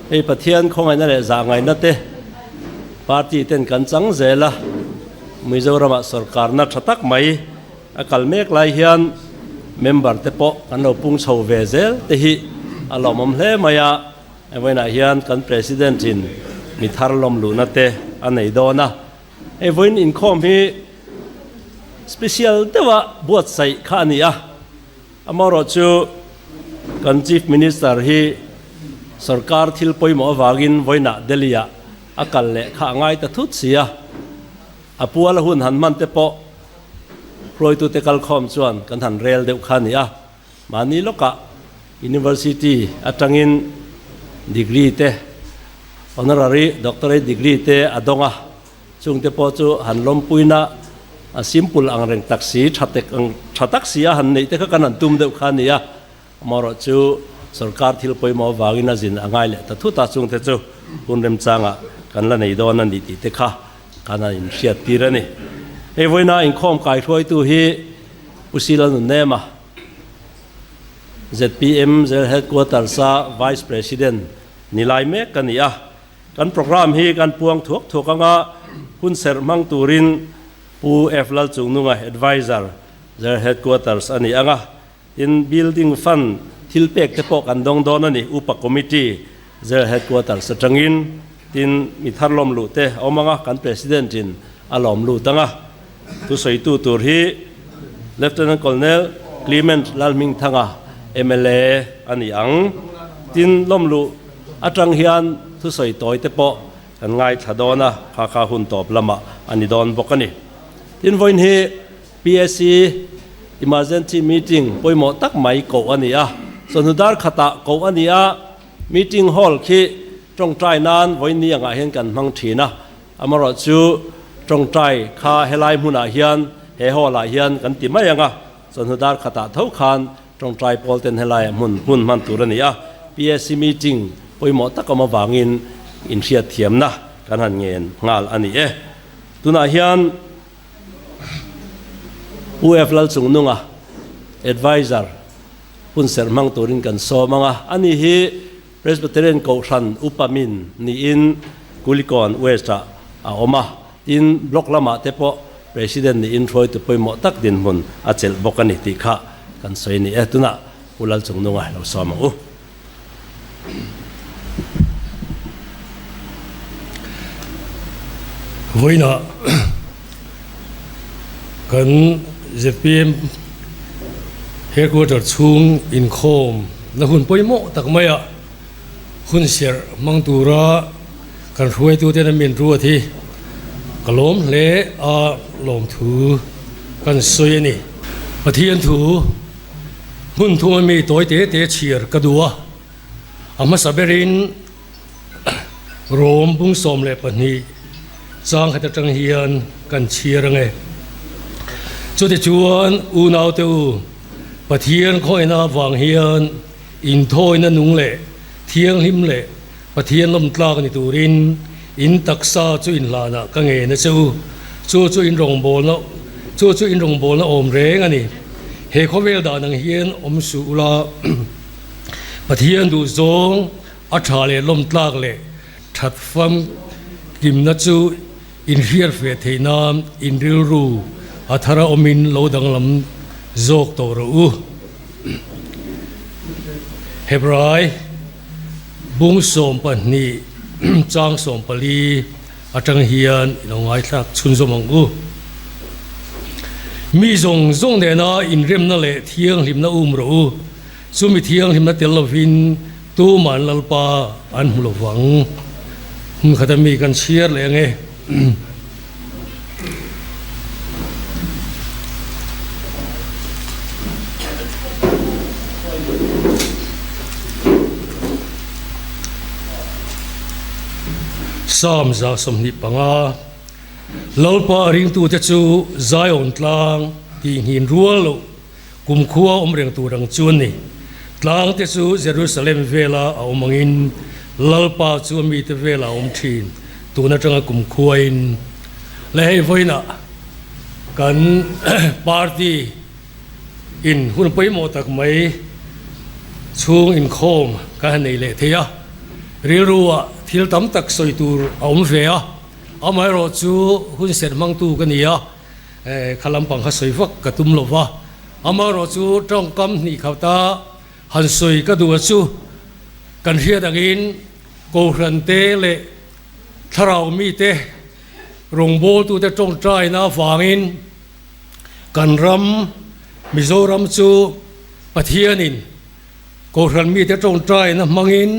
Hei Pathian khawngaihna leh zahngaihna te party ten kan chang zel a, Mizoramah sorkarna tha tak mai a kal mek lai hian member te pawh kan lo pung chho ve zel te hi a lawmawm hle mai a, vawiinah hian kan President in mi thar lawm luhna te a nei dawn a, hei vawiin inkhawm hi special deuha buatsaih kha a ni a. Amaherawh chu kan Chief Minister hi sorkar thil pawimawh avangin vawiinah Delhi-ah a kal leh kha a ngai ta thut si a, a puala hun han hman te pawh hruaitute kalkhawm chuan kan han rel deuh kha a ni a. Mahni lawkah University atangin degree te, honorary doctorate degree te a dawng a. Chungte pawh chu han lawmpuina a simple ang reng tak si, tha tek ang tha tak si a han neih te kha kan han tum deuh kha a ni a. Amaherawh chu sorkar thil pawimawh avangin a zin a ngai leh ta thut a, chungte chu hun remchangah kan la nei dawn a ni tih te kha kan han inhriat tir a ni. Hei vawiina inkhawm kaihruaitu hi Pu Sila Nunnema, zpm Zel Headquarters-a Vice President ni lai mek a ni a. Kan programme hi kan puang thuak thuak anga hun serh hmang turin Pu F Lalchungnunga Adviser, Zer Headquarters a ni anga, tin Building Fund thil pek te pawh kan dawng dawn a ni, Upa Committee, Zer Headquarters atangin, tin mi thar lawm luh te a awm anga kan President in a lawm lut anga. Thusawitu tur hi Lieutenant Colonel Clement Lalhmingthanga, mla a ni ang. Tin, lawmluh atang hian thusawi tawi te pawh kan ngaithla dawn a, kha kha hun tawp lamah a ni dawn bawk a ni. Tin, vawiin hi PAC Emergency Meeting pawimawh tak mai koh a ni a, chawhnu dar khatah koh a ni a, meeting hall khi tawngtai nan vawiin ni angah hian kan hmang thin a, Amaherawh chu tawngtai kha helai hmunah hian he hall ah hian kan ti mai ang a, chawhnu dar khatah tho khan tawngtai pawl ten helaiah hmun hmun hman tur a ni a, PAC meeting pawimawh tak awm avangin inhriatthiamna kan han ngen nghal a ni e. Tunah hian UF Lalchungnunga Adviser hun serh hmang turin kan sawm ang a, ani hi Presbyterian Kohhran Upa Min niin Kulikawn West-ah a awm a, tin Block lamah te pawh President niin hruaitu pawimawh tak dinhmun a chelh bawk a ni tih kha kan sawi a ni e. Tunah Pu Lalchungnunga lo sawm ang u. Vawiinah kan zpm headquarter chhung inkhawm na hun pawimawh tak maia hun serh hmang tura kan hruaituten a min ruat hi ka lawm hle a lawmthu kan sawi a ni. Pathian thu hmun thuma mi tawi te te chhiar ka duh a, a hmasa berin Rom bung 12 chang khat atang hian kan chhiar ange. Chutichuan unaute u, Pathian khawihna avang hian inthawina nung leh thianghlim leh Pathian lawmtlak ni turin in taksa chu inhlanah ka ngen a che u. Chu chu in rawngbawlna chu chu in rawngbawlna awm reng a ni. He khawvel dan ang hian awm suh ula, Pathian duhzawng a tha leh lawmtlak leh that famkimna chu inhriat feh theih nan in rilru a thar a awmin lo danglam zawk tawh rawh u. Hebrai bung 12 chang 14 atang hian i lo ngaithlak chhunzawm ang u. Mi zawng zawng nena inremna leh thianghlimna um rawh u. Chumi thianghlimna tel lovin tuman Lalpa an hmu lovang. Hmun khata mi kan chhiar leh ange. Psalm 125, Lalpa ringtute chu Zion tlang tihnghin rual loh Kumkhua awm reng tur ang chuan ni. Tlang te chu Jerusalem vela a awm angin Lalpa chu a mite vela a awm thin tun atanga kumkhuain leh hei vawiinah kan party in hun pawimawh tak mai chhung inkhawm kan han nei leh thei a. Rilru-ah thil tam tak sawi tur a awm ve a, amaherawh chu hun serh hmangtu ka ni a, kha lampang kha sawi vak ka tum lo va, amaherawh chu tawngkam hnih khata han sawi ka duh a chu kan hriat angin Kohhran te leh thlarau mite rawngbawltute tawngtaina avangin kan ram Mizoram chu Pathianin Kohhran mite tawngtaina hmangin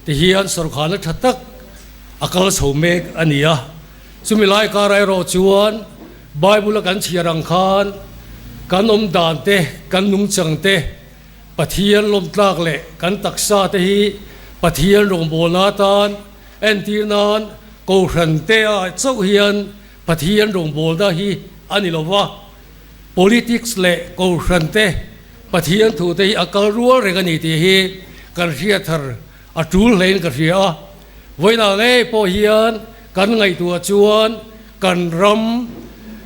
ti hian sawrkharna tha tak a kal chho mek a ni a. Chumi lai karah erawh chuan Bible a kan chhiar ang khan kan awm dan te, kan nungchang te, Pathian lawmtlak leh kan taksa te hi Pathian rawngbawlna atan entir nan Kohhran te ah chauh hian Pathian rawngbawlna hi a ni lo va. Politics leh Kohhran te Pathian thu te hi a kal rual reng a ni tih hi kan hriat thar a tul hlein ka hria a. Vawiinah ngei pawh hian kan ngaihtuah chuan kan ram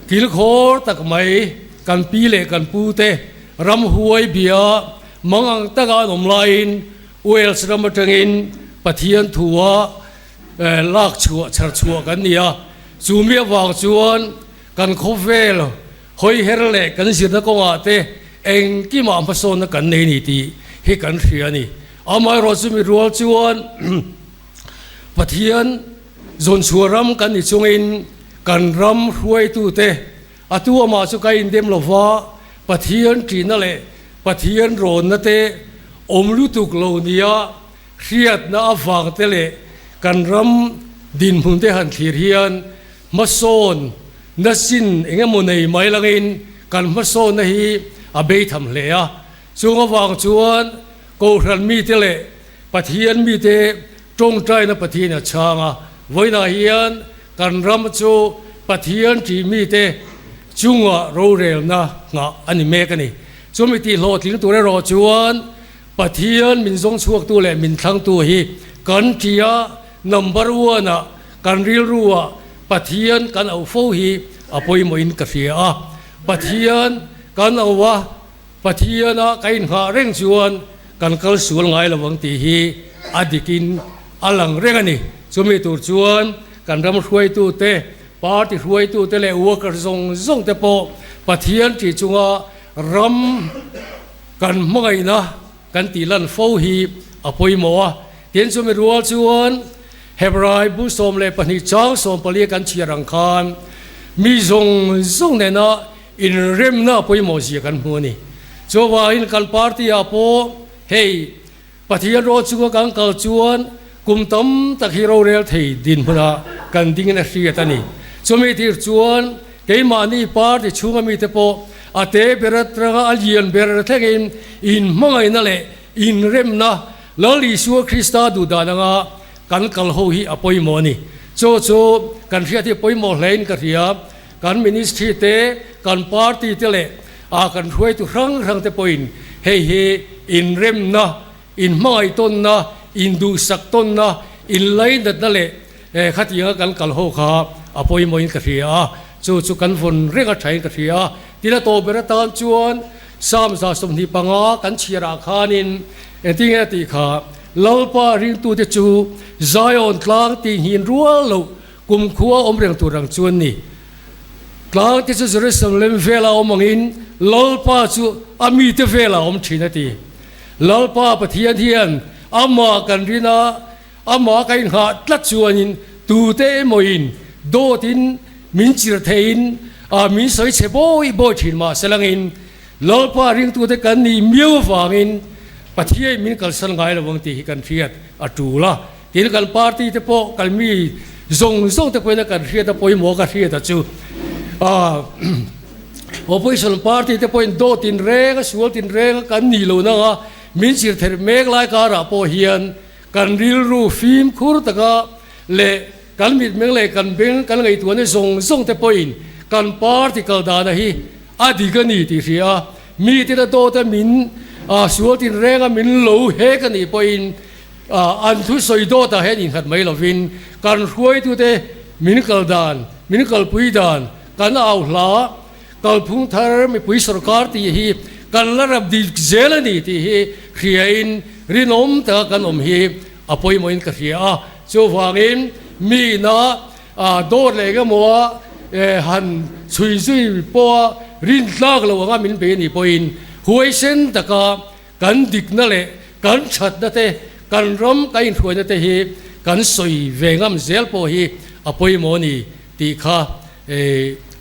kilkhawr tak mai kan pi leh kan pu te ram huai bia mang ang taka an awm laiin Wales ram atangin Pathian thua lak chhuah chhar chhuah kan ni a. Chu mi avang chuan kan khawvel Hawi her leh kan zirna kawngah te engkimah hmasawnna kan nei ni tih hi kan hria a ni. Amaherawh chu mi rual chuan Pathian zawnchhuah ram kan ni chungin kan ram hruaitute a tu amah chu ka indem lo va, Pathian ṭihna leh Pathian rawnna te awm lutuk lo nia hriatna avang te leh kan ram dinhmun te han thlir hian Hmasawn na sin eng emaw nei mai langin kan hmasawnna hi a bei tham hle a. Chung avang chuan Kohhran mite leh Pathian mite tawngtaina Pathian a chhang a. Vawiinah hian kan ram chu Pathian ṭih mite chunga rorelna nghah a ni mek a ni. Chumi tih hlawhtling tur erawh chuan Pathian min zawng chhuaktu leh min thlangtu hi kan ṭih a, number one ah Kan rilruah Pathian kan auh fo hi a pawimawhin ka hria a, Pathian kan auh a, Pathiana ka inghah reng chuan kan kal sual ngai lo ang tih hi a dikin a lang reng a ni. Chumi tur chuan kan ram hruaitute, party hruaitute leh worker zawng zawng te pawh Pathian ṭih chunga ram kan hmangaihna kan tih lan fo hi a pawimawh a. Tin, chumi rual chuan Hebrai bu 12 chang 14 kan chhiar ang khan mi zawng zawng nena inremna a pawimawh zia kan hmu a ni. Chuvangin kan party ah pawh hei Pathian rawh chunga kan kal chuan kum tam tak hi rorel thei dinhmunah kan dingin a hriat a ni. Chumi tir chuan keimahni party chhunga mite pawh a te ber atanga a lian ber thlengin inhmangaihna leh inremna Lal Isua Krista duhdan anga kan kal ho hi a pawimawh a ni. Chu chu kan hriat hi pawimawh hlein ka hria. Kan ministry te, kan party te leh ah kan hruaitu hrang hrang te pawhin hei hi inremna, inhmangaihtawnna, induhsaktawnna, inlainatna leh khatianga kan kal ho kha a pawimawhin ka hria a. Chu chu kan vawn reng a thain ka hria a. Tin a tawh ber atan chuan Psalm 25 kan chhiarah khanin Engtinge a tih kha, Lalpa ringtute chu Zion tlang tihnghin rual loh kumkhua awm reng tur ang chuan ni. Tlangte chu Jerusalem vela awm angin Lalpa chu a mite vela awm thin a ti. Lalpa Pathian hian amah kan rin a, amah ka inghah tlat chuanin tute emawin dawtin min chirh theihin min sawi chhe bawi bawi thin mah se langin Lalpa ringtute kan nih miau avangin Pathiain min kalsan ngai lo ang tih hi kan hriat a tul a. Tin, kan party te pawh kan mi zawng zawng te pawhin a kan hriat a pawimawh ka hriat a chu opposition party te pawhin dawt tinreng a sual tinreng a kan nih lo nang a min chirh therh mek lai karah pawh hian kan rilru fimkhur taka leh Kan mitmeng leh kan beng kan ngaihtuahna zawng zawng te pawhin kan party kal dana hi a dik a ni tih hria a, mite na dawta min sual tinreng a min lo hek a nih pawhin an thusawi dawtah hian innghat mai lovin kan hruaitute min kal dan, min kalpui dan, kan au hla kalphung thar mipui sorkar tih hi kan la rap dik zel a ni tih hi hriain rinawm taka kan awm hi. a pawimawhin ka hria a. Chuvangin mi ina dawt leh engemaw a han chhui zui pawha rintlak lo anga min bei anih pawhin huaisen taka kan dikna leh kan thatna te, kan ram kan inhruaina te hi kan sawi ve ngam zel pawh hi a pawimawh a ni tih kha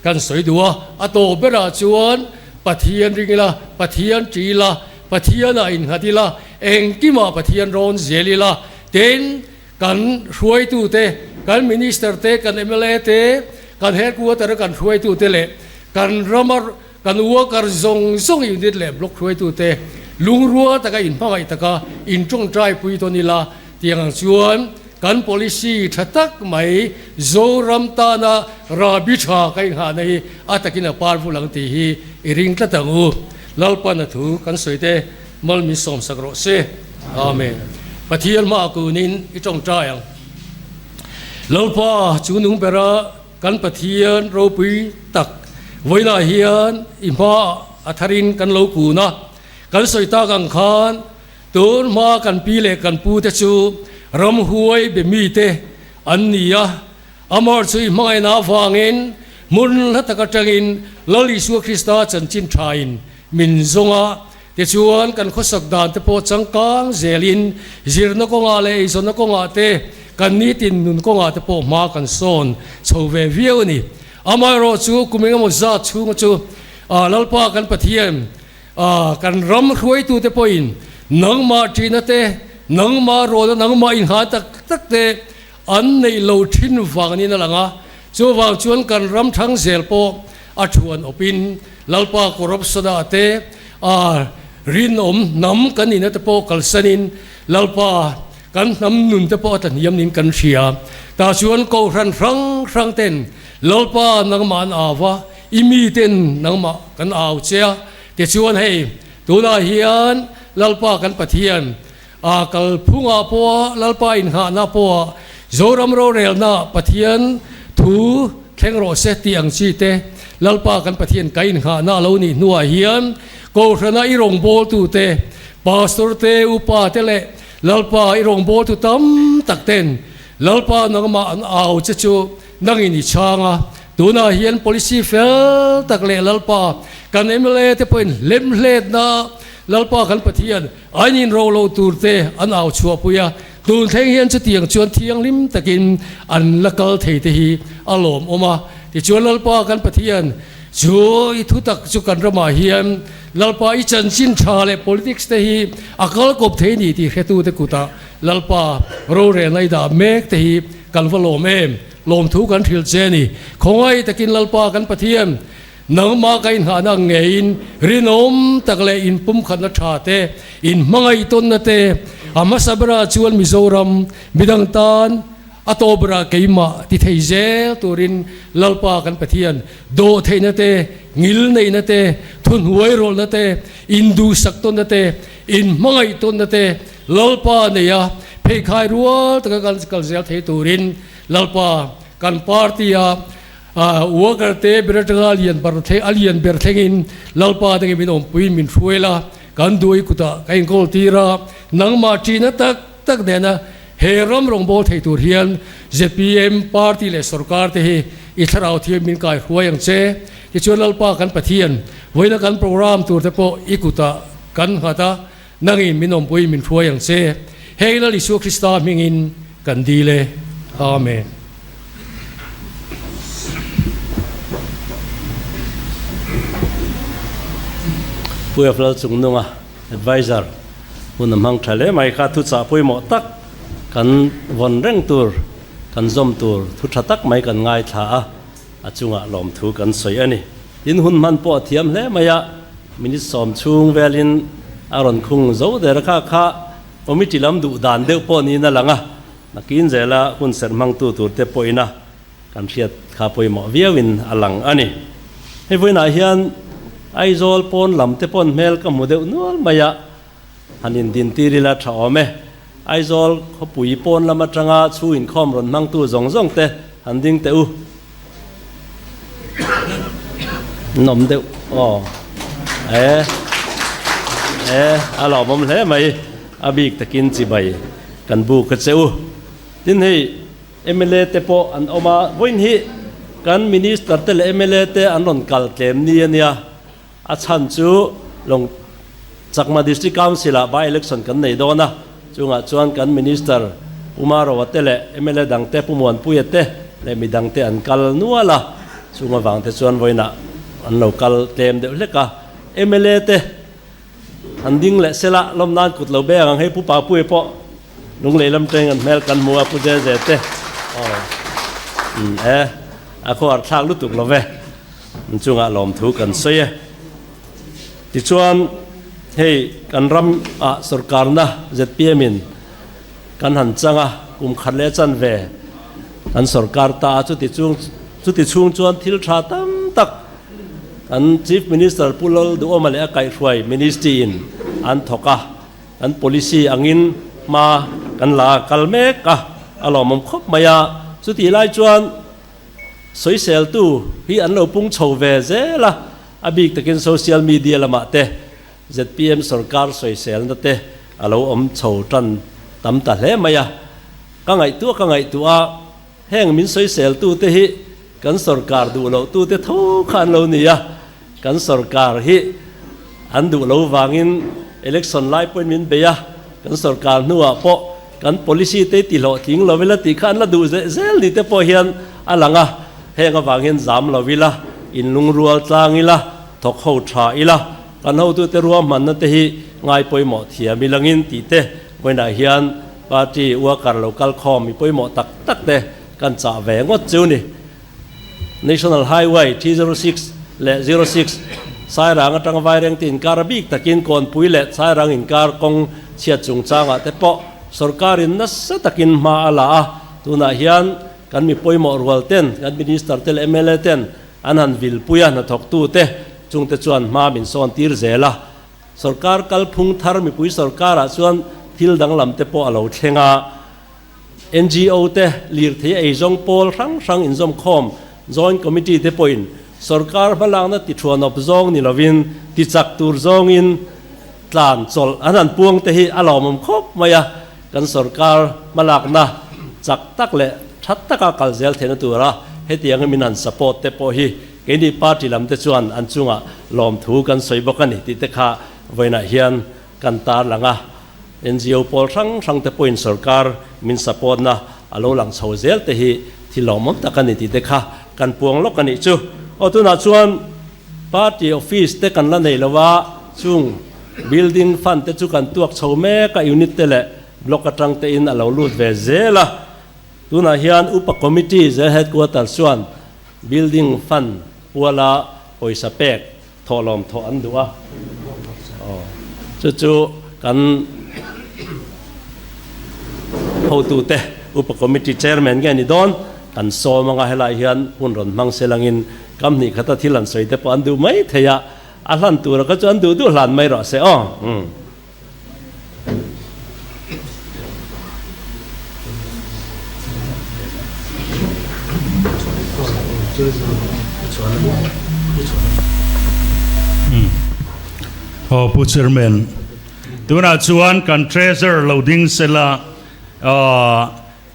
kan sawi duh a. A tawp berah chuan Pathian ring ila, Pathian ṭi ila, Pathianah innghat ila, engkimah Pathian rawn zel ila, tin kan hruaitute, kan Minister te, kan mla te, kan Headquarter-a kan hruaitute leh kan rama Kan worker zawng zawng unit leh block hruaitute lungrua taka inhmangaih taka intawngtai pui tawn ila tiang ang chuan kan policy tha tak mai Zoram tana rabi tha ka inghahna hi a takin a par vul ang tih hi i ring tlat ang u. Lalpan a thu kan sawi te mal min sawmsak rawh se. Amen. Pathian hmaah kunin i tawngtai ang. Lalpa chu nung bera Kan Pathian ropui tak vawiinah hian i hmaah a tharin kan lo kun a, kan sawi tak ang khan tun hma kan pi leh kan pu te chu ramhuai be mite an ni a, amah chu i hmangaihna avangin hmun hla tak atangin Lal Isua Krista chanchin thain min zawng a, tichuan kan khawsak dan te pawh changkang zelin zirna kawngah leh eizawnna kawngah te kan nitin nun kawngah te pawh hma kan sawn chho ve viau a ni. Amaherawh chu kum engemaw zat chhunga chu Lalpa kan Pathian kan ram hruaitute pawhin nangmah ṭihna te, nangmah rawlna, nangmah innghan tak tak te an neih lo ṭhin vang niin a lang a. Chuvang chuan kan ram thang zel pawh a thuan awpin Lalpa corruption-ah te a rinawm hnam kan nihna te pawh kalsanin Lalpa kan hnam nun te pawh a tlahniam niin kan hria. Tah chuan kohhran hrang hrang ten Lalpa nangmah an au a, i mi ten nangmah kan au che a, tichuan hei tunah hian Lalpa kan Pathian a kalphungah pawha Lalpa inghahna pawha Zoram rorelna Pathian thu thleng rawh se tih ang chi te Lalpa kan Pathian ka inghahna a lo nih hnuah hian Kohhrana i rawngbawltute, Pastor te, Upa te leh Lalpa i rawngbawltu tam tak ten Lalpa nangmah an au che chu nangin i chhang a, tunah hian policy fel tak leh Lalpa kan mla te pawhin hlemhletna Lalpa kan Pathian An inro lo tur te an au chhuahpui a, tun thleng hian chutiang chuan thianghlim takin an la kal thei te hi a lawmawm a. Tichuan Lalpa kan Pathian chu i thutak chu kan ramah hian Lalpa i chanchin tha leh politics te hi a kal kawp thei ni tih hretute kutah Lalpa rorelna i dah mek te hi kan va lawm em? Lawmthu kan hrilh che a ni. Khawngaih takin Lalpa kan Pathian Nangmah ka inhahna ngeiin rinawm tak leh inpumkhatna tha te, inhmangaih tawnna te, a hmasa berah chuan Mizoram midang tan a tawp berah keimah ti thei zel turin Lalpa kan Pathian dawhtheihna te, ngilneihna te, thuhnuairawlhna te, induhsak tawnna te, inhmangaih tawnna te Lalpa neia pheikhai rual taka kan kal zel thei turin Lalpa kan party-a Worker te ber atanga lian ber thleng a lian ber thlengin Lalpa te nge min awmpui min hruai la, kan duai kutah ka inkawl tir a, nangmah ṭihna tak tak nena he ram rawngbâwl thei tur hian zpm party leh sorkar te hi i thlarau thiam min kai hruai ang che. Tichuan Lalpa kan Pathian vawiina kan program tur te pawh i kutah kan nghat a, nangin min awmpui min hruai ang che. Heng Lal Isua Krista hmingin kan dil e. Amen. Pu F. Lalchungnunga, Adviser, hun a hmang tha hle mai kha thuchah pawimawh tak kan vawn reng tur, kan zawm tur thu tha tak mai kan ngaithla a, a chungah lawmthu kan sawi a ni. Tin hun hman pawh a thiam hle mai a, minute sawm chhung velin a rawn khung zo der a kha kha committee lam duh dan deuh pawh niin a lang a, nakin zela hun serh hmangtu tur te pawhin a kan hriat kha pawimawh viauin a lang a ni. Hei vawiinah hian Aizawl pawn lam te pawn hmel ka hmu deuh nual mai a, han indintir ila tha awm e. Aizawl khawpui pawn lam atanga chhu inkhawm rawn hmangtu zawng zawng te han ding teh u. Nawm deuh aw e e a lawmawm hle mai a bik takin chibai. kan buk a che u. Tin hei mla te pawh an awm a, vawiin hi kan Minister te leh mla te an rawn kal tlem ni a nia. A chhan chu Long Chakma District Council ah by election kan nei dawn a, chungah chuan kan Minister Pu Maroa te leh mla dang te Pu Muanpuia te leh midang te an kal nual a, chung avang te chuan vawiinah an lo kal tlem deuh hlek a. Mla te an ding leh sela lawm nan kut lo beng ang hei Pu Papuia pawh lunglei lam teng an hmel kan hmu a Pu Zeze te aw umm e a khuar thlak lutuk lo ve an chungah lawmthu kan sawi e. Tichuan hei kan ram ah sorkarna zpm in kan han chang a kum khat leh chan ve kan sorkar ta a chuti chung chuti chhung chuan thil tha tam tak Kan Chief Minister Pu Lal Duhawma leh a kaihhruai Ministry in an thawk a, kan policy angin hma kan la kal mek a, a lawmawm khawp mai a. Chutih lai chuan sawiseltu hi an lo pung chho ve zel a, a bik takin social media lamah te zpm sorkar sawiselna te a lo awm chho tan tam ta hle mai a. Ka ngaihtuah ka ngaihtuah a, heng min sawiseltute hi Kan sorkar duh loh tute tho kha an lo ni a, kan sorkar hi an duh lo vangin election lai pawhin min bei a, kan sorkar hnuah pawh kan policy te ti hlawhtling lo ila tih kha an la duh zeh zel ni te pawh hian a lang a, heng avang hian zam lo ila, inlungrual tlang ila, thawk ho tha ila, kan hotute ruahmanna te hi ngai pawimawh thiam ilangin tih te vawiinah hian party worker lo kal khawm mi pawimawh tak tak te Kan chah ve ngawt chu ni. National Highway T06 leh 06 Sairang atanga Vairengte inkar a bik takin Kawnpui leh Sairang inkar kawng chhiat chungchangah te pawh sorkarin nasa takin hma a la a, tunah hian kan mi pawimawh rual ten, kan Minister te leh mla ten an han vilpui a, hnathawktute chungte chuan hma min sawn tir zel a. Sorkar kalphung thar mipui sorkarah chuan thil danglam te pawh a lo thleng a. NGO te, lirthei eizawng pawl hrang hrang inzawmkhawm, Joint Committee te pawhin sorkar hmalakna tithuanawp zawng ni lovin tichak tur zawngin tlan chawlh an han puang te hi a lawmawm khawp mai a, kan sorkar hmalakna chak tak leh tha taka kal zel theihna tura hetianga min han support te pawh hi keini party lam te chuan an chungah lawmthu kan sawi bawk a ni tih te kha vawiinah hian kan tarlang a. NGO pawl hrang hrang te pawhin sorkar min support na a lo lang chho zel te hi thil lawmawm tak a ni tih te kha kan puang lawk a nih chu. Aw tunah chuan party office te kan la nei lo a, chung building fund te chu kan tuak chho mek a, unit te leh block atang te in a lo lut ve zel a. Tunah hian upa committee zel headquarters chuan building fund puala pawisa pek Thawhlawm thawh an duh a, aw chu chu kan hotute upa committee chairman nge ni dawn kan sawm anga helai hian hun rawn hmang se langin kam hnih khata thil an sawi te pawh an duh mai thei a, a hlan tura kha chu an duh duh hlan mai rawh se aw. Aw Pu Chairman, tunah chuan kan Treasurer lo ding sela,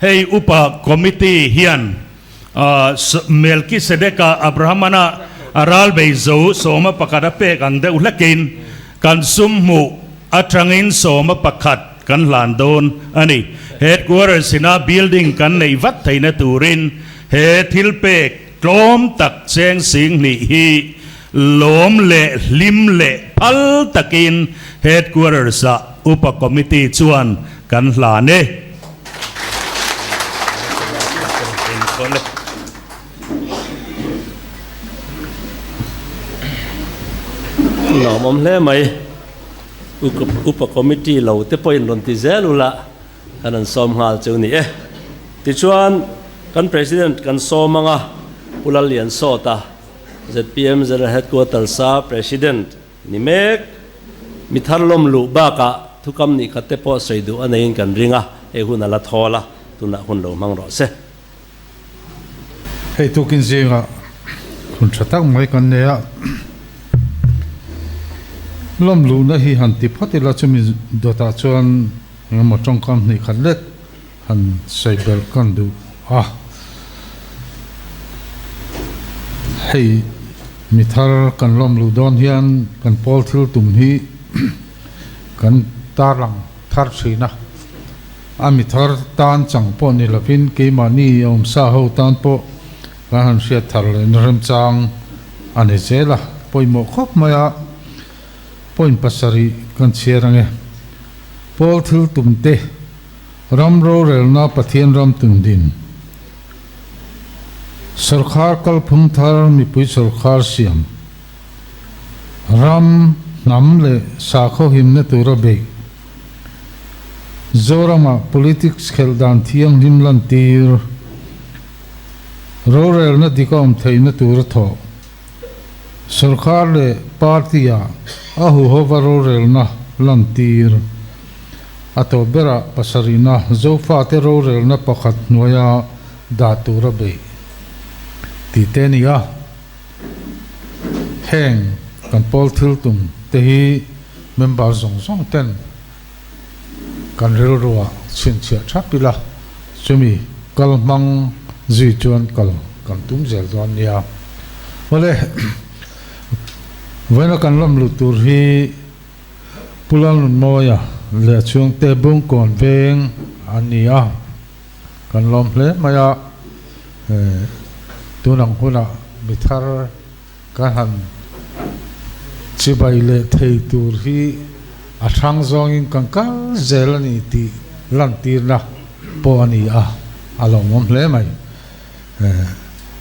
hei Upa Committee hian Melkisedeka Abrahamana a ral bei zo sawma pakhat a pek ang deuh hlekin kan sum hmuh atangin sawma pakhat kan hlan dawn a ni. Headquarters ina building kan neih vat theihna turin he thil pek tlawm tak cheng sing hnih hi lawm leh hlim leh phal takin Headquarters ah Upa Committee chuan kan hlan e. Lawmawm hle mai. Upa Committee lo te pawhin rawn ti zel ula kan han sawm nghal chu ni e. Tichuan kan President kan sawm anga Pu Lalliansawta zpm General Headquarters a President Ni mek, mi thar lawm luh bakah thukam nih khat te pawh sawi duh a neiin kan ring a, hei hun a la thawl a, tunah hun lo hmang rawh se. Hei tukin zingah hun tha tak mai kan nei a, lawm luhna hi han ti phawt ila chumi dawtah chuan. Engemaw tawngkam hnih khat lek han sawi belh kan duh a. Hei mi thar kan lawm luh dawn hian kan pawl thil tum hi kan tarlang thar thin a. A mi thar tan chang pawh ni lovin keimahni awmsa ho tan pawh kan han hriat thar lehna remchang a ni zel a, pawimawh khawp mai a. Point pasarih kan chhiar ange. Pawl thil tum te, ram rorelna Pathian ram tum din. Sawrkhar kalphung thar mipui sawrkhar siam. Ram, hnam leh sakhaw himna tura beih. Zoramah politics khelh dan thianghlim lantir. Rorelna dik a awm theihna tura thawh. Sorkar leh party-ah a huhova rorelna lantir a tawp berah pasarihna Zofate rorelna pakhat hnuaia dah tur a beih tih te a ni a. Heng kan pawl thil tum te hi member zawng zawng ten kan rilruah chhinchhiah thap ila, chumi kal hmang zui chuan kal kan tum zel dawn nia. Awle, vawiina kan lawm luh tur hi Pu Lalnunmawia leh a chhungte Bungkawn veng an ni a, kan lawm hle mai a, tun ang hunah mi thar Ka han chibai leh thei tur hi a hrang zawngin kan kal zel a ni tih lantirna pawh a ni a, a lawmawm hle mai.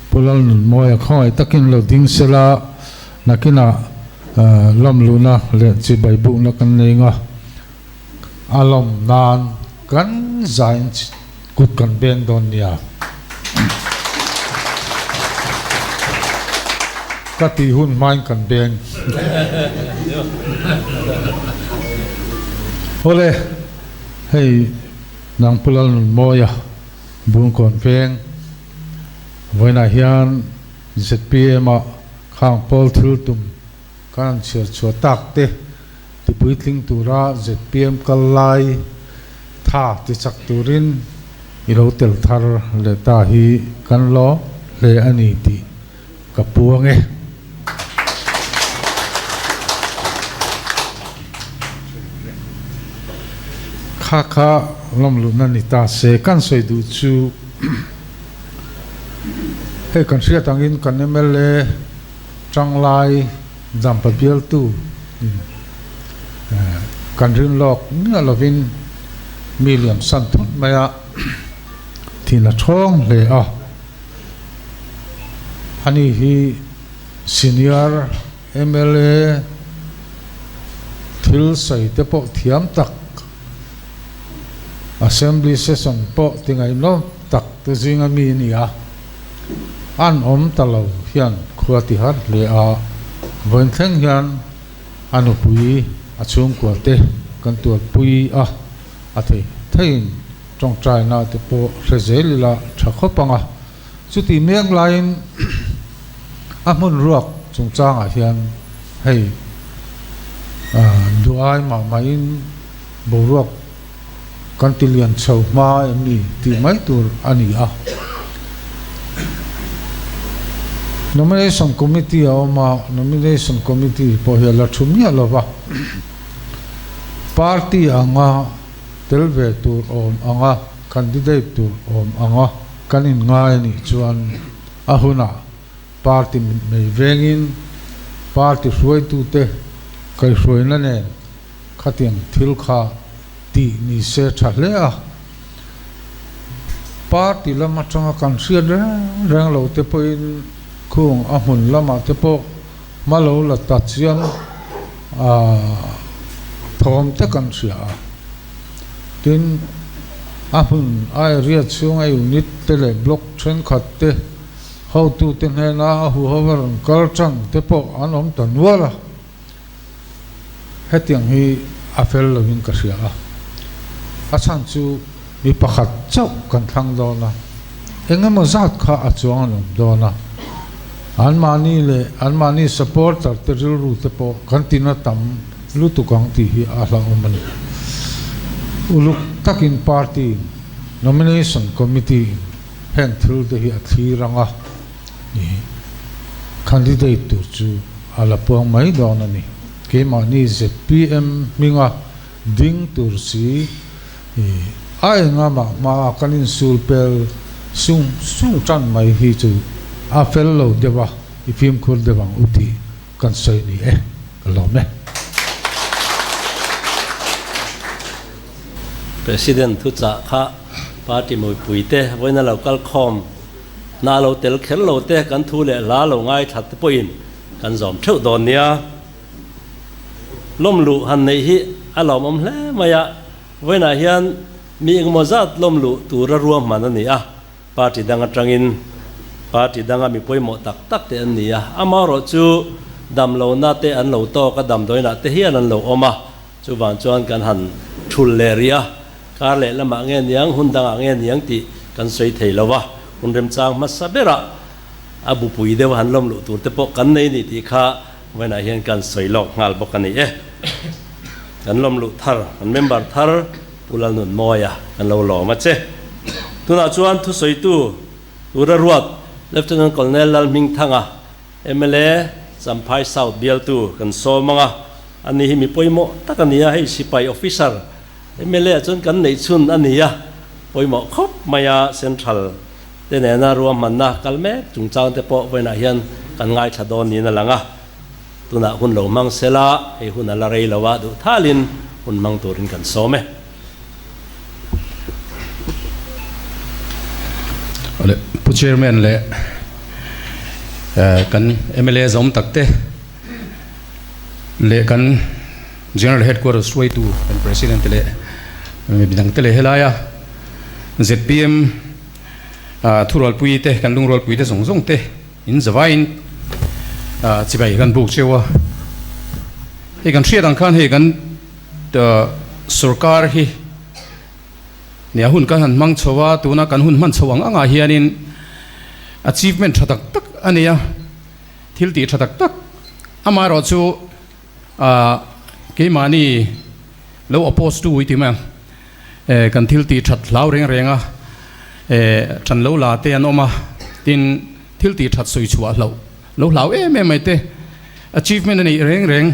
Pu Lalnunmawia khawngaih takin lo ding sela, nakinah lawmluhna leh chibai bukna kan nei nga, a lawm nan kan zain kut kan beng dawn nia. Ka tih hun hmain kan beng. Awle, hei nang Pu Lalnunmawia Bungkawn veng vawiinah hian ZPM-ah khang pawl thil tum kan han chhiar chhuah tak te tipuitling tura zpm kal lai tha tichak turin i lo tel thar leh ta hi kan lawm hle a ni tih ka puang e. Kha kha lawmluhna ni ta se kan sawi duh chu hei kan hriat angin kan mla Changlai Dampa bialtu kan rin lawk miah lovin mi liam san thut mai a, thin a thawng hle a. Ani hi senior mla thil sawi te pawh thiam tak, Assembly session pawh ti ngaihnawm tak te zinga mi a ni a. An awm ta lo hian khua ti har hle a, vawiin thleng hian a nupui a chhungkua te kan tuarpui a, a thei theiin tawngtaina te pawh hre zel ila tha khawp ang a. Chuti mek laiin a hmun ruak chungchangah hian hei duai mah mahin boruak Kan ti lian chho hma em ni tih mai tur a ni a. Nomination Committee a awm a, Nomination Committee pawh hi a la thu miah lo va. Party anga tel ve tur awm anga candidate tur awm anga kan inngai a nih chuan a hunah party mitmei vengin party hruaitute kaihhruaina nen Khatiang thil kha tih ni se tha hle a, party lam atanga kan hriat reng reng lo te pawhin khung a hmun lamah te pawh hma lo la ta chiam thawm te kan hria a. Tin, a hmun a area chhunga unit te leh block thenkhat te hotute hnena a huho a rawn kal tan te pawh an awm ta nual a. Hetiang hi a fel lovin ka hria a, a chhan chu mi pakhat chauh kan thlang dawn a, eng emaw zat kha a chuang an awm dawn a, anmahni leh anmahni supporter te rilru te pawh kan tina tam lutuk ang tih hi a hlauhawm a ni. Uluk takin party in nomination committee in heng thil te hi a thlir anga candidate tur chu a la puang mai dawn a ni. Keimahni zpm hminga ding tur si a enga mah hmaa kan insul pel sung sung tan mai hi chu a fel lo deuh a, i fimkhur deuh ang u tih kan sawi ni e, ka lawm e. President thuchah kha party mawipuite vawiina lo kal khawm hna lo tel kher lo te kan thu leh hla lo ngaithla te pawhin kan zawm theuh dawn nia. Lawm luh han neih hi a lawmawm hle mai a, vawiinah hian mi engemaw zat lawm luh tura ruahman a ni a, party dang atangin party danga mi pawimawh tak tak te an ni a, amaherawh chu damlohna te an lo tawk a, damdawiinah te hian an lo awm a, chuvang chuan kan han thul leh rih a, kar leh lamah nge niang, hun dangah nge niang tih kan sawi thei lo a, hun remchang hmasa berah a bupui deuh han lawm luh tur te pawh kan nei ni tih kha Vawiinah hian kan sawi lawk nghal bawk a ni e. Kan lawm luh thar, kan member thar Pu Lalnunmawia kan lo lawm a che. Tunah chuan thusawitu tura ruat Lieutenant Colonel Lalhmingthanga, mla Champhai South bialtu kan sawm ang a, ani hi mi pawimawh tak a ni a, hei sipai officer mla ah chuan kan neih chhun a ni a, pawimawh khawp mai a Central te nena ruahmanna kal mek chungchang te pawh vawiinah hian kan ngaithla dawn niin a lang a, tunah hun lo hmang sela hei hun a la rei lo a, duh thalin hun hmang turin kan sawm e. Awle Pu Chairman leh kan mla zawm tak te leh kan General Headquarters hruaitu kan President te leh midang te leh helaia zpm thurualpui te kan lungrualpui te zawng zawng te in zavaiin chibai kan buk cheu a. Hei kan hriat ang khan hei kan sorkar hi nia hun kan han hmang chho a, tuna kan hun hman chho ang angah hianin achievement tha tak tak a nei a, thil tih tha tak tak amaherawhchu keimahni lo oppose tu i ti mai ang. Kan thil tih that hlau reng reng a, ṭan lo la te an awm a, tin thil tih that sawi chhuah hloh lo hlau em em mai te, achievement a neih reng reng,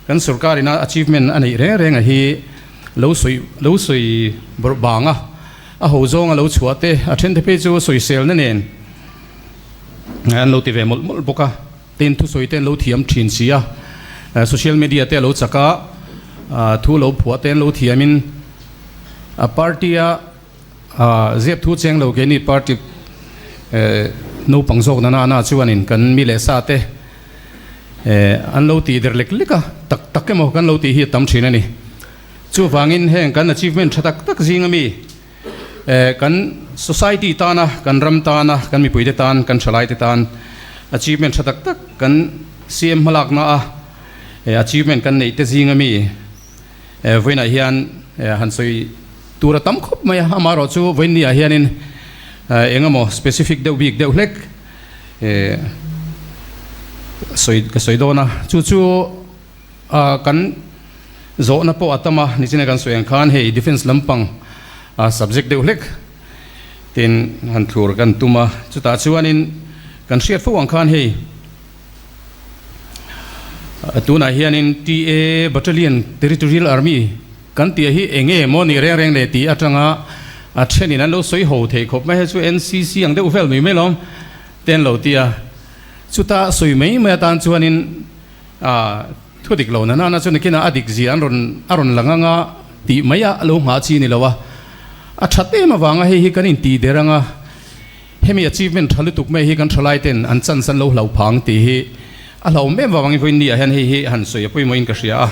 kan sorkar ina achievement a neih reng reng a hi lo sawi lo sawi bawrh bang a, a ho zawng a lo chhuah te, a then te phei chu sawiselna nen an lo ti ve mawlh mawlh bawk a. Tin thusawi te an lo thiam thin si a, social media te a lo chak a, thu lo phuah te an lo thiam in a party a zep thu cheng lo keini party naupang zawk nana na chuanin kan mi leh sa te an lo tih der lek lek a, tak tak emaw kan lo tih hi a tam thin a ni. Chuvangin heng kan achievement tha tak tak zing ami Kan society tana, kan ram tana, kan mipuite tan, kan thalaite tan achievement tha tak tak kan CM hmalakna a achievement kan neih te zing ami vawiinah hian han sawi tur a tam khawp mai a, amaherawh chu vawiin ni ah hianin eng emaw specific deuh bik deuh hlek sawi ka sawi dawn a, chu chu Kan zawhna pawh a tam a, nichina kan sawi ang khan hei defence lampang subject deuh hlek tin han thlur kan tum a, chutah chuanin kan hriat fo ang khan hei tunah hianin TA Battalion Territorial Army kan tih hi eng nge maw nih reng reng le tih atanga a thenin an lo sawi ho thei khawp mai, hei chu NCC ang deuh vel mai mai lawm te an lo ti a, chuta sawi mai mai atan chuanin A thu dik lo nana na chu nikinah a dik zia an rawn a rawn lang anga tih mai a lo nghah chi ni lo a. A that em avanga hei hi kan intih der anga hemi achievement tha lutuk mai hi kan thalai ten an chance an lo hlauh phang tih hi a hlauhawm em avangin vawiin ni ah hian hei hi han sawi a pawimawhin ka hria a.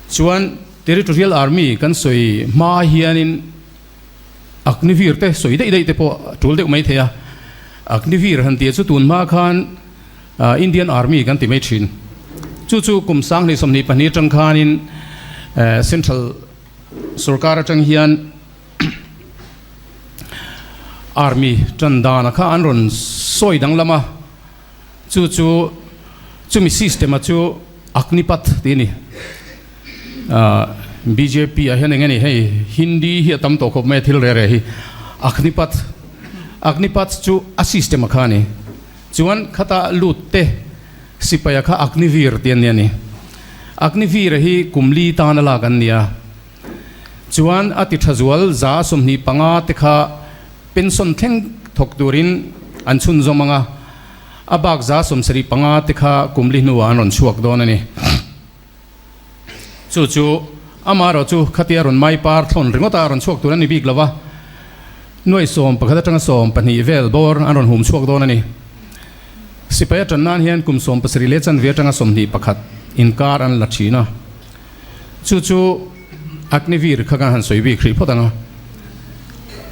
Chuan Territorial Army kan sawi hma hianin Agnivir te sawi daih daih te pawh a tul deuh mai thei a. Agnivir han tih chu tun hma khan Indian Army kan ti mai thin. Chu chu kum sanghnih 22 atang khanin Central sorkar atang hian Army tan dana kha an rawn sawi danglam a. Chu chu chumi system a chu Agnipath tih a ni. Bjp ah hian eng nge ni hei Hindi hi a tam tawh khawp mai a thil reh reh hi Agnipath Agnipath chu a system a kha a ni. Chuan khata lut te sipaia kha Agnivir tih an ni a ni. Agnivir hi kum li tan a lak an ni a. Chuan a ti tha zual za 25 te kha pension thleng thawk turin an chhunzawm ang a, a bak 75 te kha kum li hnuah an rawn chhuak dawn a ni. Chu chu amaherawh chu khatia rawn mai par thlawn ringawt a rawn chhuak tur a ni bik lo va, nuai 11 atanga 12 vel bawr an rawn hum chhuak dawn a ni. Sipai atan nan hian kum 17 leh chanve atanga 21 inkar an la thin a. Chu chu Agnivir kha kan han sawi bik hrih phawt ang a.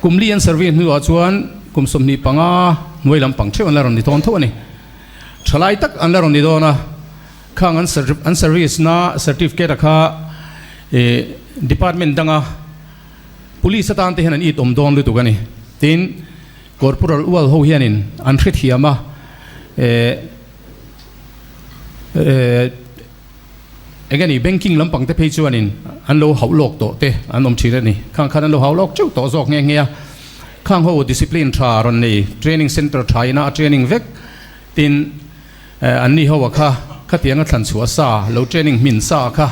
Kum li an service hnuah chuan kum 25 hnuai lampang theuh an la rawn ni tawn tho a ni. Thalai tak an la rawn ni dawn a. Khang an an service na certificate a kha ih department danga police atan te hian an it awm dawn lutuk a ni. Tin, corporal ual ho hianin an hrethiam a eh eh eng nge ni banking lampang te phei chuanin an lo hauh lawk tawh te an awm thin a ni. Khang khan an lo hauh lawk teuh tawh zawk nghe nghe a. Khang ho discipline tha rawn nei training center tha ina a training vek tin An ni ho a kha khatiang a thlan chhuah sa lo training hmin sa kha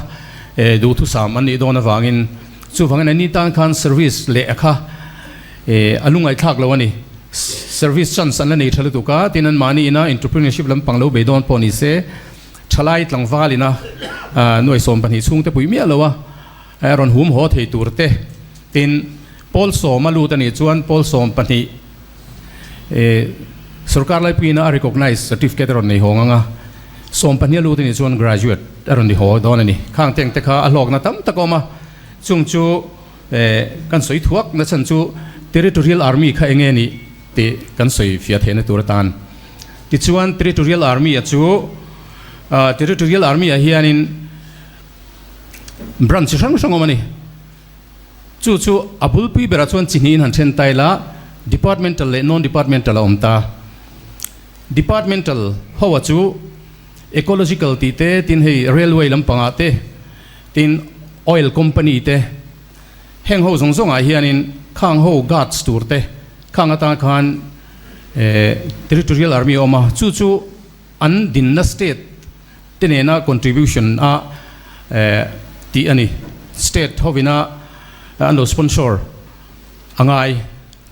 duhthusam an nih dawn avangin chuvangin an ni tan khan service leh a kha a lungaihthlak lo a ni. Service chance an la nei tha lutuk a, tin an mahni ina entrepreneurship lampang lo bei dawn pawh ni se thalai tlangval ina nuai 12 chhungte pui miah lo a rawn hum haw thei tur te tin pawl sawm a lut a nih chuan pawl 12 Sorkar laipuiin a recognize certificate a rawn nei hawng ang a, 12 a lut a nih chuan graduate a rawn ni haw dawn a ni. Khang teng te kha a hlawkna tam tak a awm a, chung chu kan sawi thuak na chhan chu Territorial Army kha enge nih tih kan sawi fiah theihna tur atan. Tichuan Territorial Army a chu Territorial Army ah hianin branch chi hrang hrang awm a ni. Chu chu a bulpui berah chuan chi hnihin han then ta ila, departmental leh non-departmental a awm ta. Departmental ho a chu ecological tih te, tin hei railway lampangah te, tin oil company te, heng ho zawng zawngah hianin khang ho guards tur te, khang atan khan territorial army a awm a, chu chu an dinna state te nena contribution a tih a ni. State hovina an lo sponsor a ngai.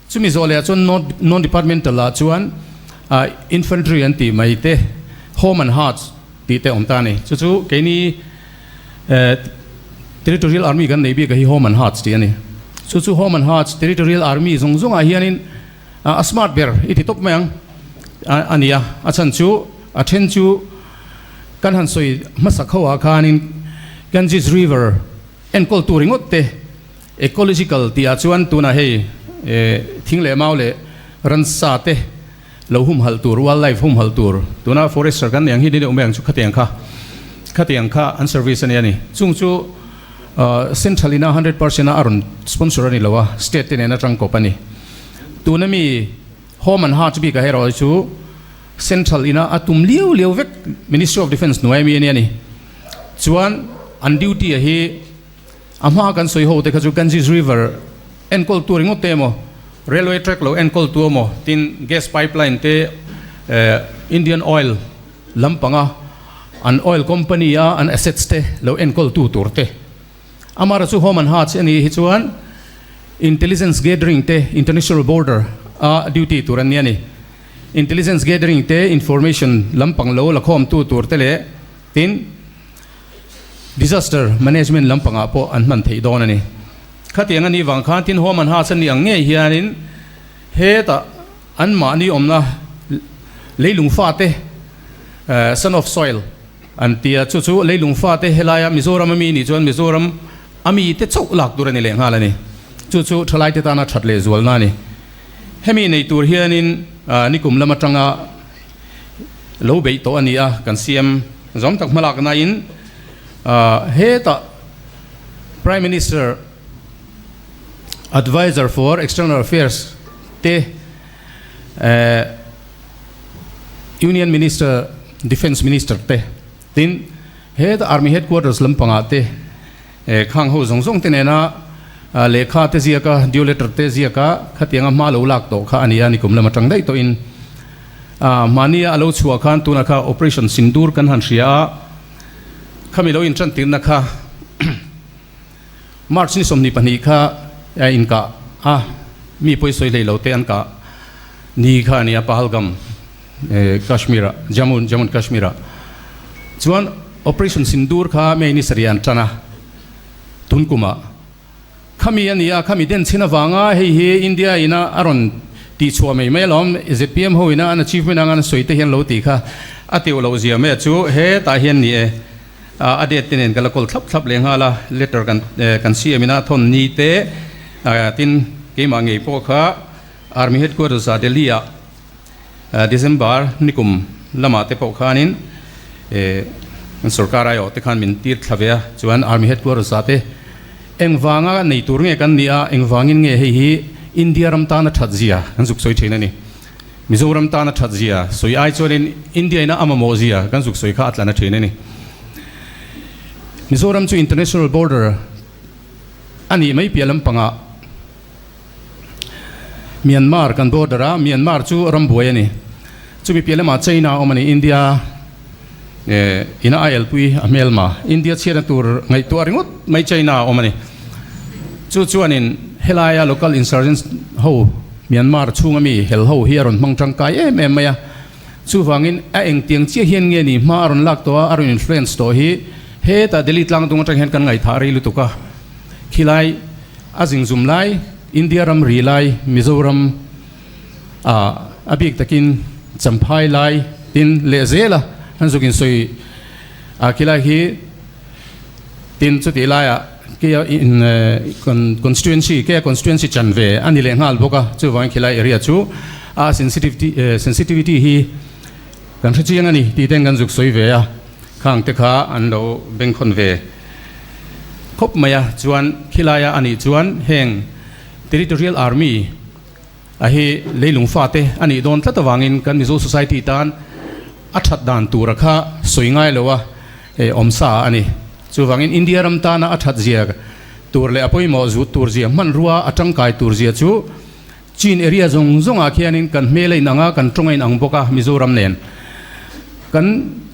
Chumi zawh leh ah chuan non departmental ah chuan infantry an tih mai te, home and hearts tih te awm ta a ni. Chu chu keini territorial army kan nei bik a hi home and hearts tih a ni. Chu chu home and hearts territorial army zawng zawng ah hianin a smart ber i ti tawp mai ang a ni a, a chhan chu a then chu kan han sawi hmasak ho ah khanin Ganges River enkawl tur ringawt te ecological tih ah chuan tunah hei thing leh mau leh ransa te lo humhalh tur wildlife humhalh tur tuna forester kan nei ang hi ni deuh mai ang chu khatiang kha khatiang kha an service a ni a ni chung chu Central ina 100% a rawn sponsor a ni lo a state te nen atang kawp a ni. Tuna mi Home and Hearts bik ah erawh chu Central ina a tum liau liau vek Ministry of Defence hnuai ami a ni a ni. Chuan an duty a hi a hma kan sawi ho te kha chu Ganges River enkawl tu ringawt te emaw Railway track lo enkawl tu emaw tin gas pipeline te Indian Oil lampanga an oil company a an assets te lo enkawl tu tur te. Amara chu Home and Hearts a nih hi chuan intelligence gathering te international border a duty tur an ni a ni. Intelligence gathering te information lampang lo lakhawm tu tur te leh tin disaster management lampangah pawh an hman theih dawn a ni. Khatiang a nih vang khan tin Home and Hearts a nih ang ngei hianin hetah an mahni awmna leilung fate son of soil an ti a, chu chu leilung fate helaia Mizoram ami nih chuan Mizoram ami te chauh lak tur a ni leh nghal a ni. Chu chu thalai te tana that leh zualna a ni. Hemi nei tur hianin nikum lam atanga lo beih tawh a ni a, kan CM zawm tak hmalakna in hetah Prime Minister Adviser for External Affairs te Union Minister, Defence Minister te tin he Army Headquarters lampangah te. Khang ho zawng zawng te nena lehkha te ziak a, due letter te ziak a, khatianga hma lo lak tawh kha a ni a, nikum lam atang daih tawhin mahnia a lo chhuah khan tunah kha Operation Sindoor kan han hria a, khami lo intantirna kha March ni 22 kha a inkah a, mi pawi sawi hlei lo te an kah ni kha a ni a, Pahalgam Kashmir ah, Jammu Jammu and Kashmir ah chuan Operation Sindoor kha May ni sarih an tan a, tun kumah khami a ni a, khami den chhin avanga hei hi India ina a rawn tihchhuah mai mai alawm, zpm ho ina an achievement anga an sawi te hian lo tih kha a teuh loh zia mai a chu hetah hian ni e. A date te nen ka la kawl thlap thlap leh nghal a, letter kan kan siam ina thawn ni te tin keimah ngei pawh kha Army Headquarters ah Delhi ah December nikum lamah te pawh khanin kan sorkar aiawh te khan min tir thla ve a, chuan Army Headquarters ah te engvanga nei tur nge kan nih a, engvangin nge hei hi India ram tana that zia kan zuk sawi thin a ni. Mizoram tana that zia sawi ai chuanin India ina a mamawh zia kan zuk sawi kha a tlan a thin a ni. Mizoram chu international border a nih mai piah lampangah Myanmar kan border a, Myanmar chu ram buai a ni. Chumi piah lamah China a awm a ni, India ina a elpui a hmelma, India chhiatna tur ngaihtuah ringawt mai China a awm a ni. Chu chuanin helaia local insurgents ho Myanmar chhunga mi hel ho hi a rawn hmang tangkai em em mai a, chuvangin a engtiang chiah hian nge ni hma a rawn lak tawh a, a rawn influence tawh hi hetah Delhi tlang dung atang hian kan ngaihthah rei lutuk a, khilai a zingzum lai India ram ri lai Mizoram ah a bik takin Champhai lai tin leh zel a an zuk insawi a khilai hi tin chutih laiah Keia in constituency, Keia constituency chan ve a ni leh nghal bawk a, chuvangin khilai area chu a sensitivity sensitivity hi kan hre chiang a ni tih ten kan zuk sawi ve a, khang te kha an lo bengkhawn ve khawp mai a, chuan khilaia a nih chuan heng Territorial Army a hi leilung fate a nih dawn tlat avangin kan Mizo society tan a that dan tura kha sawi ngai lo a awmsa a ni. Chuvangin India ram tana a that zia tur leh a pawimawh zut tur zia hmanrua a tangkai tur zia chu Chin area zawng zawngah khianin kan hmel a inang a, kan tawng a inang bawk a Mizoram nen. Kan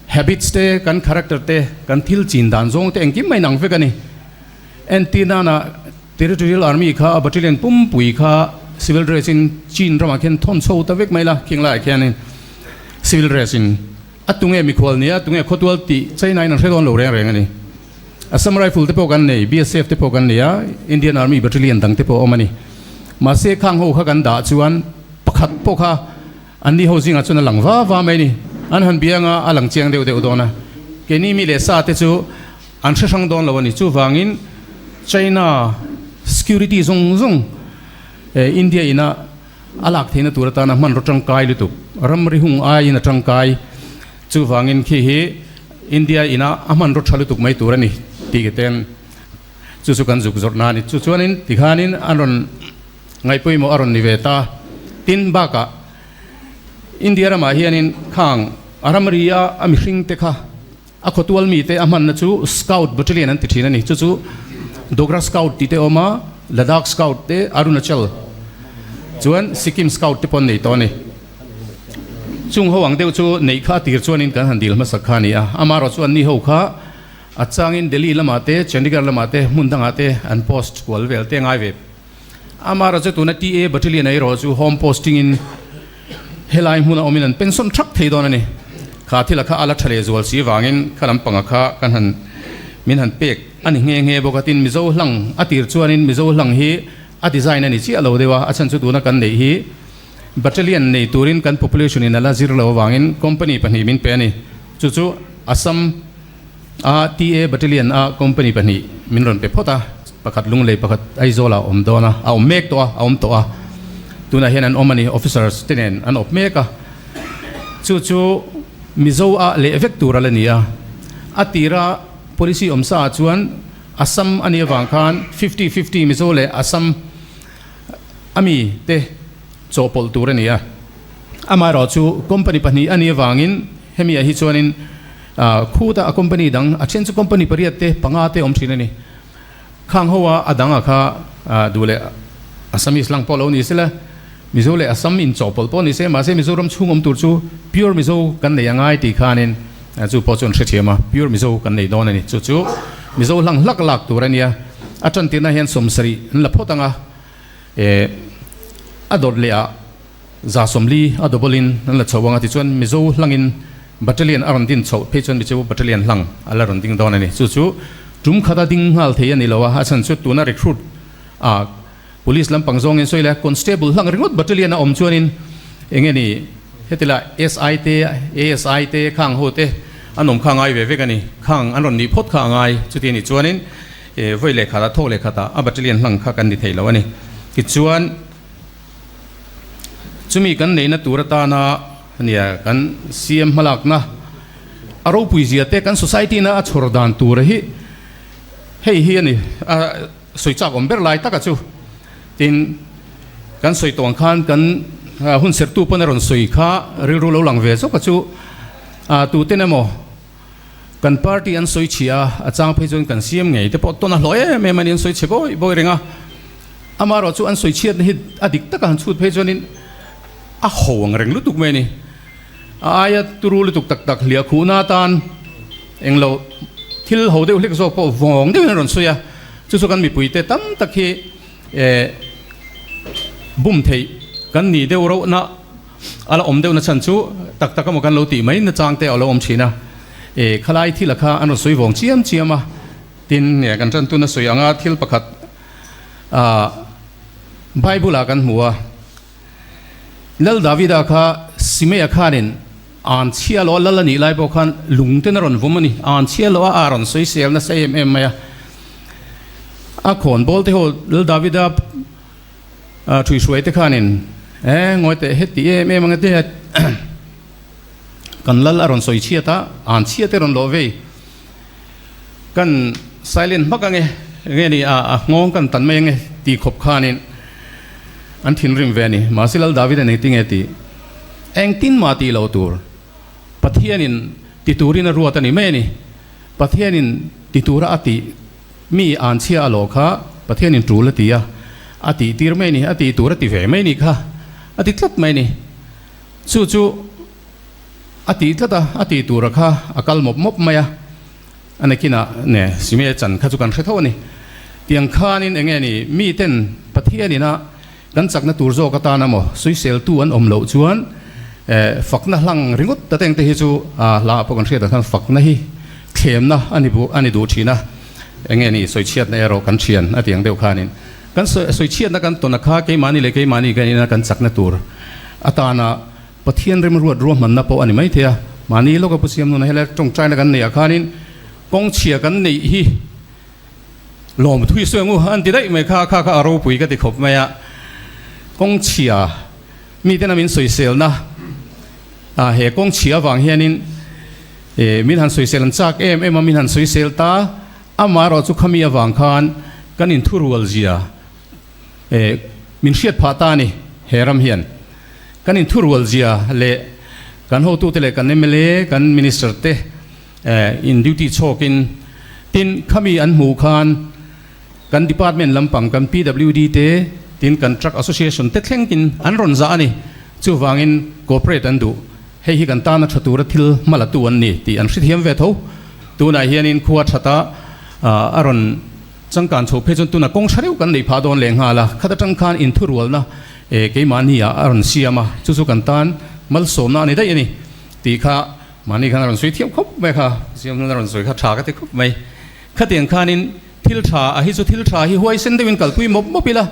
habits te, kan character te, kan thil chin dan zawng te engkim a inang vek a ni. Entir nana Territorial Army kha a battalion pumpui kha civil dress in Chin ramah khian thawn chho ta vek mai la, khing laiah khianin civil dress in A tunge mikhual nia, tunge khawtual tih China in an hre dawn lo reng reng a ni. Assam Rifle te pawh kan nei, BSF te pawh kan nei a, Indian Army Battalion dang te pawh a awm a ni. Mahse khang ho kha kan dah chuan pakhat pawh kha an ni ho zingah chuan a lang va va mai a ni. An han biang a, a lang chiang deuh deuh dawn a. Keini mi leh sa te chu an hre hrang dawn lo a ni. Chuvangin China security zawng zawng India ina A lak theihna tur atana hmanraw tangkai lutuk, ramri hung aiin a tangkai. Chuvangin khi hi India ina a hmanraw tha lutuk mai tur a ni tih ke ten chu chu kan zuk zawrhna a ni. Chu chuanin tikhanin an rawn ngaihpawimawh a rawn ni ve ta. Tin, bakah India ramah hianin khang a ramria a mihring te kha a khawtual mite a hmanna chu Scout Battalion an ti thin a ni. Chu chu Dogra Scout tih te a awm a, Ladakh Scout te, Arunachal chuan Sikkim Scout te pawh an nei tawh a ni. Chung ho ang deuh chu neih kha a tir chuanin kan han dil hmasak kha a ni a. Amaherawh chuan ni ho kha a changin Delhi lamah te, Chandigarh lamah te, hmun dangah te an post kual vel te ngai ve. Amaherawh chu tuna TA Battalion erawh chu home posting in Helai hmuna awmin an pension thak thei dawn a ni. Kha thila kha a la tha leh zual si vangin kha lampanga kha kan han min han pek a ni nghe nghe bawk a. Tin, Mizo hlang a tir chuanin Mizo hlang hi a design a ni chiah lo deuh a, a chhan chu tuna kan neih hi battalion nei turin kan population in a la zir lo avangin company pahnih min pe a ni. Chu chu Assam a TA battalion a company pahnih min rawn pe phawt a. Pakhat Lunglei pakhat Aizawl ah a awm dawn a, a awm mek tawh a, a awm tawh a. Tunah hian an awm a ni, officers te nen an awp mek a. Chu chu Mizo ah leh vek tur a la ni a. A tira policy awm sa ah chuan Assam a nih avang khan fifty fifty Mizo leh Assam a mi te chawhpawlh tur a ni a. Amaherawh chu company pahnih a nih avangin hemi ah hi chuanin khuta a company dang a then chu company pariat te panga te awm thin a ni. Khang ho a a dang a kha duh leh Assamese lang pawh lo ni sela, Mizo leh Assam in chawhpawlh pawh ni se, mahse Mizoram chhung awm tur chu pure Mizo kan nei a ngai tih khanin chu pawh chu an hrethiam a, pure Mizo kan nei dawn a ni. Chu chu Mizo hlang hlak lak tur a nia. A tantirna hian 70 an la phawt ang a, eh a dawt leh ah 140 a double in an la chho ang a, tichuan Mizo hlangin Battalion a rawn din chhoh phei chuan Mizo Battalion hlang a la rawn ding dawn a ni. Chu chu tum khata ding nghal thei a ni lo a, a chhan chu tuna recruit a Police lampang zawngin sawi la Constable hlang ringawt Battalion a awm chuanin eng nge ni heti la SI te ASI te khang ho te an awm kha a ngai ve vek a ni. Khang an rawn nih phawt kha a ngai. Chuti a nih chuanin vawi leh khatah thawk leh khatah a Battalion hlang kha kan ni thei lo a ni. Tichuan chumi kan neihna tur atana Nia, kan CM hmalakna a ropui zia te kan society na a chhawr dan tur hi hei hi a ni a sawi chak awm ber lai taka chu. Tin, kan sawi tawh ang khan kan hun sertu pawn a rawn sawi kha rilru lo lang ve zawk a chu a tuten emaw kan party an sawi chhia a, a chang phei chuan kan CM ngei te pawh tawn a hlawh em em a ni an sawi chhe bawi bawi reng a. Amaherawhchu an sawi chhiatna hi a dik taka han chhut phei chuanin A ho ang reng lutuk mai a ni. A aia turu lutuk tak tak hliah khuhna atan englo thil ho deuh hlek zawk pawh vawng deuhin a rawn sawi a. Chu chu kan mipuite tam tak hi eh bum theih kan nih deuh rohna a la awm deuhna chhan chu tak tak emaw kan lo tih mai nachang te a lo awm thin a. Eh khalai thil a kha an rawn sawi vawng chiam chiam a. Tin, kan tan tuna sawi anga thil pakhat ah Bible ah kan hmu a. Lal Davida kha Simea khanin an chhia lo a, lal a nih lai pawh khan lung ten a rawn vawm a ni. An chhia lo a, a rawn sawisel nasa em em mai a. A khawn bawl te ho Lal Davida ṭhuihruai te khanin e ngawi teh heti em em ang e te kan lal a rawn sawi chhiat a, an chhia te rawn lawh vei. Kan silent hmak ange, nge ni a a nghawng kan tan mai ange ti khawp khanin an thinrim ve a ni. Mahse Lal David an engtin nge tih? Engtin mah tih loh tur. Pathianin ti turin a ruat a ni mai a ni. Pathianin ti tura a tih mi anchhia a lawh kha Pathianin tul a ti a, a tih tir mai a ni, a tih tur a ti ve mai a nih kha, a ti tlat mai a ni. Chu chu. A tih tlat a, a tih tura kha a kal mawp mawp mai a, a nakinah ne Simea chan kha chu kan hre tho a ni. Tiang khanin eng nge ni miten Pathian ina kan chakna tur zawk atan emaw sawiseltu an awm loh chuan fakna hlang ringawt ta teng te hi chu hla ah pawh kan hriat ang khan fakna hi thlemna a ni a ni duh thin a, eng nge ni sawichhiatna erawh kan thian a ti ang deuh khanin kan sawichhiatna kan tawn a kha keimahni leh keimahni kan ina kan chakna tur atana Pathian remruat ruahmanna pawh a ni maithei a, mahni lawka pu siam nuna helai tawngtaina kan neih ah khanin kawng chhia kan neih hi lawm thui sawi ang u an ti daih mai kha, kha kha a ropui ka ti khawp mai a, kawng chhia miten a min sawiselna ah he kawng chhia avang hianin eh min han sawisel an chak em em a, min han sawisel ta, amaherawh chu khami avang khan kan inthurual zia eh min hriat phah ta a ni he ram hian. Kan inthurual zia leh kan hotute leh kan mla, kan minister te in duty chhawkin tin khami an hmuh khan kan department lampang kan PWD te tin kan truck association te thlengin an rawn zah a ni. Chuvangin cooperate an duh. Hei hi kan tana tha tura thil hmalatu an ni tih an hrethiam ve tho. Tunah hianin khua thata a rawn changkan chho phei chuan tunah kawng tha deuh kan neih phah dawn leh nghal a. Khat atang khan inthurualna E, keimahni ah a rawn siam a, chu chu kan tan malsawmna a ni daih a ni tih kha mahni khan a rawn sawi thiam khawp mai kha, siam hlan a rawn sawi kha tha ka ti khawp mai. Khatiang khanin thil tha a hi chu thil tha hi huaisen deuhin kalpui mawp mawp ila,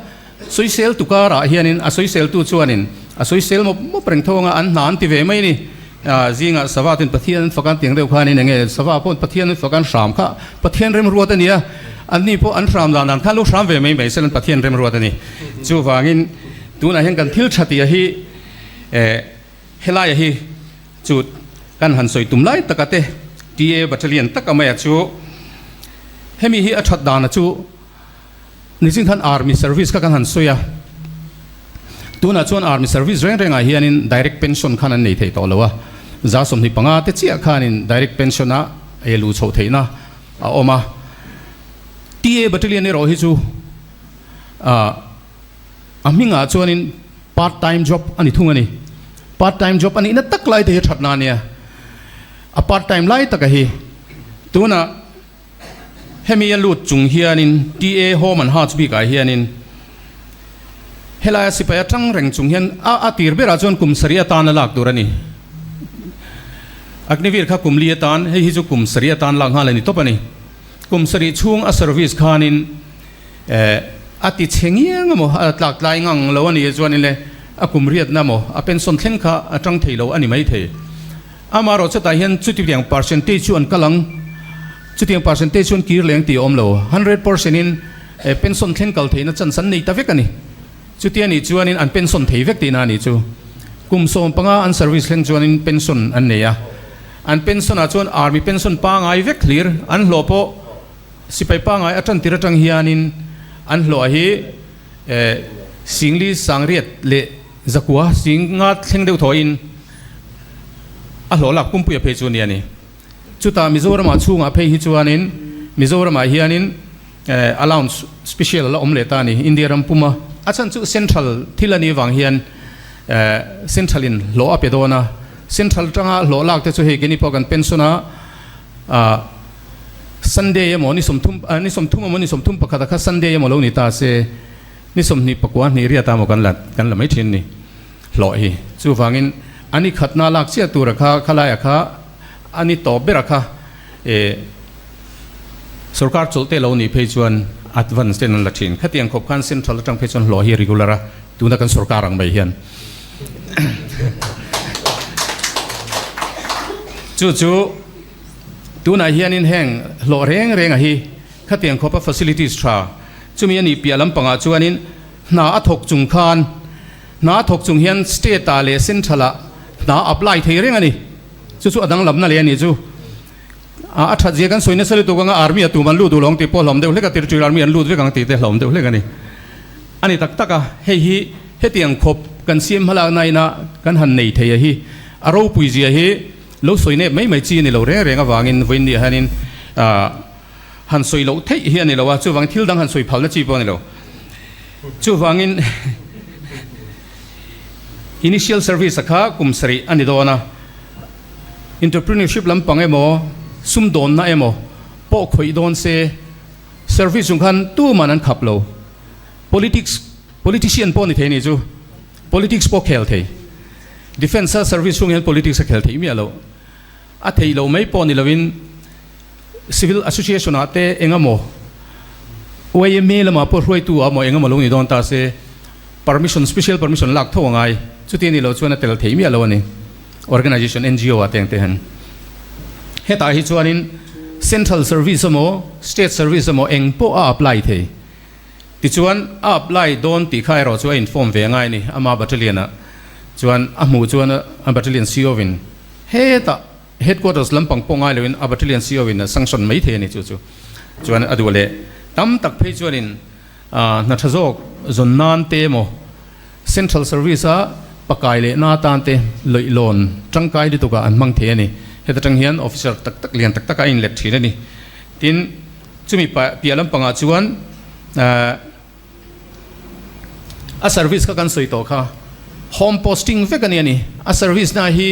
sawisel tu karah hianin a sawiseltu chuanin a sawisel mawp mawp reng tho anga an hna an ti ve mai a ni. Zingah sava ten Pathian an fak an tiang deuh khanin enge sava pawh Pathian an fak an hram kha Pathian remruat a nia, anni pawh an hram dan dan khan lo hram ve mai mai sela Pathian remruat a ni. Chuvangin tunah hian kan thil tha tih hi eh helaia hi chu kan han sawi tum lai taka te TA Battalion taka maia chu hemi hi a that dana chu Nichin khan Army service kha kan han sawi a, tunah chuan Army service reng rengah hianin direct pension khan an nei thei tawh lo a, 25 te chiah khanin direct pension a ei luh chhoh theihna a awm a. TA Battalion erawh hi chu a hmingah chuanin part time job a ni thung a ni. Part time job a nihna tak lai te hi thatna a nia. A part time lai taka hi tunah hemi a lut chung hianin TA Home and Hearts bikah hianin helaia sipai atang reng chung hian a a tir berah chuan kum sarih atan a lak tur a ni. Agniveer kha kum li atan hei hi chu kum sarih atan lak nghal a ni tawp a ni. Kum sarih chhung a service khanin eh a ti chhe ngiang emaw a tlak tlai ngang lo a nih chuanin le a kum riatna emaw a pension thleng kha a tang thei lo a ni maithei. Amaherawh chutah hian chutiang percentage chu an kal ang, chutiang percentage chu an kir leng tih a awm lo. 100% in eh pension thleng kal theihna chance an nei ta vek a ni. Chutia nih chuanin an pension thei vek tihna a nih chu. Kum 15 an service thleng chuanin pension an nei a. An pension ah chuan army pension pangai vek hlir an hlawh pawh sipai pangai a tan tir atang hianin an hlawh hi eh singli sangriat leh zakua sing nga thleng deuh thawhin a hlawh lak pumpuia phei chu nia ni. Chutah Mizoramah chhungah phei hi chuanin Mizoramah hianin eh allowance special a la awm leh ta a ni India ram puma a chhan chu central thil a nih vang hian eh central in hlawh a pe dawn a central tanga hlawh lak te chu hei keini pawh kan pension a ah Sunday emaw ni 30 ah ni 30 emaw ni 31 a kha Sunday emaw lo ni ta se ni 20 pakua hnih riat a maw kan la kan la mai thin ni hlawh hi chuvangin a ni khatna lak chiah tura kha khalaia kha a ni tawp bera kha Eh, sorkar chawlh te lo nih phei chuan advance ten an la thin. Khatiang khawp khan central atang phei chuan hlawh hi regular a, tuna kan sorkar ang mai hian. Chu chu tunah hianin heng hlawh reng reng a hi khatiang khawpa facilities tha chumi a nih piah lampangah chuanin hna a thawk chung khan hna a thawk chung hian state ah leh central ah hna apply thei reng a ni. Chu chu a danglamna leh a nih chu. A a that zia kan sawi nasa lutuk anga army a tum an lut duh lo ang tih pawh hlawm deuh hlek a, Tirchil army an lut vek ang tih te hlawm deuh hlek a ni. A ni tak tak a, hei hi hetiang khawp kan siam hmalakna ina kan han nei thei a hi a ropui zia hi lo sawi nep mai mai chi a ni lo reng reng avangin vawiin ni ah hianin han sawi loh theih hi a ni lo a, chuvangin thil dang han sawi phalna chi pawh a ni lo. Chuvangin Initial service a kha kum sarih a ni dawn a, entrepreneurship lampang emaw, sumdawnna emaw pawh khawih dawn se, service chung khan tuman an khap lo. Politics, politician pawh ni thei ni chu, politics pawh khel thei. Defence a service chung hian politics a khel theih miah loh. A theih loh mai pawh ni loin civil association ah te eng emaw, YMA lamah pawh hruaitu ah emaw eng emaw lo ni dawn ta se, Permission, special permission lak tho a ngai. Chuti a nih loh chuan a tel thei miah lo a ni. Organization, NGO ah te ang te hian. Hetah hi chuanin Central Service emaw, State Service emaw eng pawh a apply thei. Tichuan a apply dawn tih kha erawh chu a inform ve a ngai a ni. Ama battalion ah chuan a hmuh chuan a battalion CO in hetah headquarters lampang pawh ngai loin a battalion CO in a sanction mai thei a ni chu chu. Chuan a duh leh tam tak phei chuanin Hna tha zawk zawn nan te emaw Central Service a pakai leh na atan te lawih lawn tangkai lutuk ah an hmang thei a ni. Heta tang hian officer tak tak lian tak tak a inlet thin a ni. Tin, chumi piah lampangah chuan a service kha kan sawi tawh kha home posting vek a ni a ni. A service na hi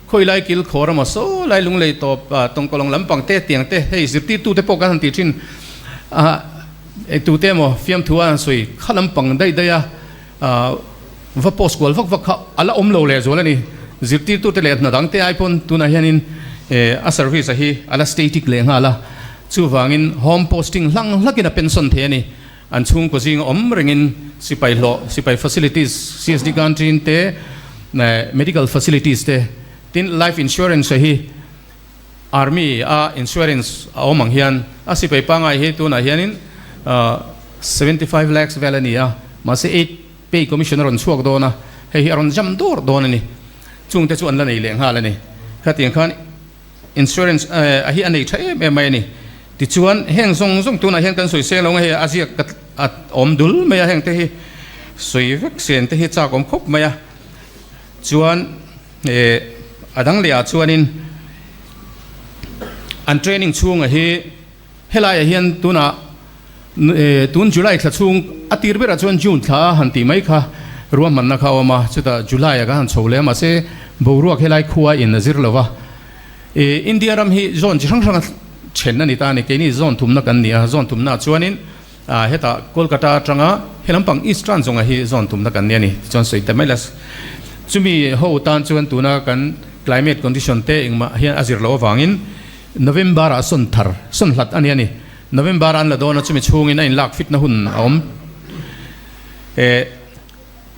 khawilai kil khawr emaw saw lai lunglei tawp tawngkawlawng lampang te tiang te hei zirtirtu te pawh kan han ti thin. Engtute emaw fiamthu a han sawi kha lampang daih daih a, va post kual vak vak kha a la awm lo leh zual a ni. Zirtirtute leh hna dangte ai pawn tunah hianin a service a hi a la static leh nghal a, chuvangin home posting hlang hlakin a pension thei a ni. An chhungkaw zinga awm rengin sipai hlawh, sipai facilities, CSD canteen te, medical facilities te, tin life insurance a hi Army a insurance a awm ang hian a sipai pangai hi tunah hianin 75 lakhs vel a ni a, mahse eight pay commission a rawn chhuak dawn a, hei hi a rawn jam dawr dawn a ni. Chungte chu an la nei leh nghal a ni. Khatiang khan insurance a hi a nei tha em em mai a ni. Tichuan heng zawng zawng tunah hian kan sawi seng lo nge hei a ziak a awm dul mai a, heng te hi sawi vek sen te hi chak awm khawp mai a. Chuan A dang lehah chuanin an training chhunga hi helaiah hian tunah Tun July thla chhung a tir berah chuan June thla a han tih mai kha ruahmanna kha a awm a, chutah July ah kan han chho leh a, mahse boruak helai khua in a zir lo va. India ram hi zone chi hrang hranga then a ni ta a ni, keini zone thumna kan ni a, zone thumnaah chuanin hetah Kolkata atanga helampang East Tran zawnga hi zone thumna kan ni a ni, tichuan sawi ta mai la. Chumi ho tan chuan tuna kan climate condition te engmah hian a zir loh avangin November ah sawn thar, sawn hlat a ni a ni. November an la dawn a, chumi chhungin a inlak fitna hun a awm. E,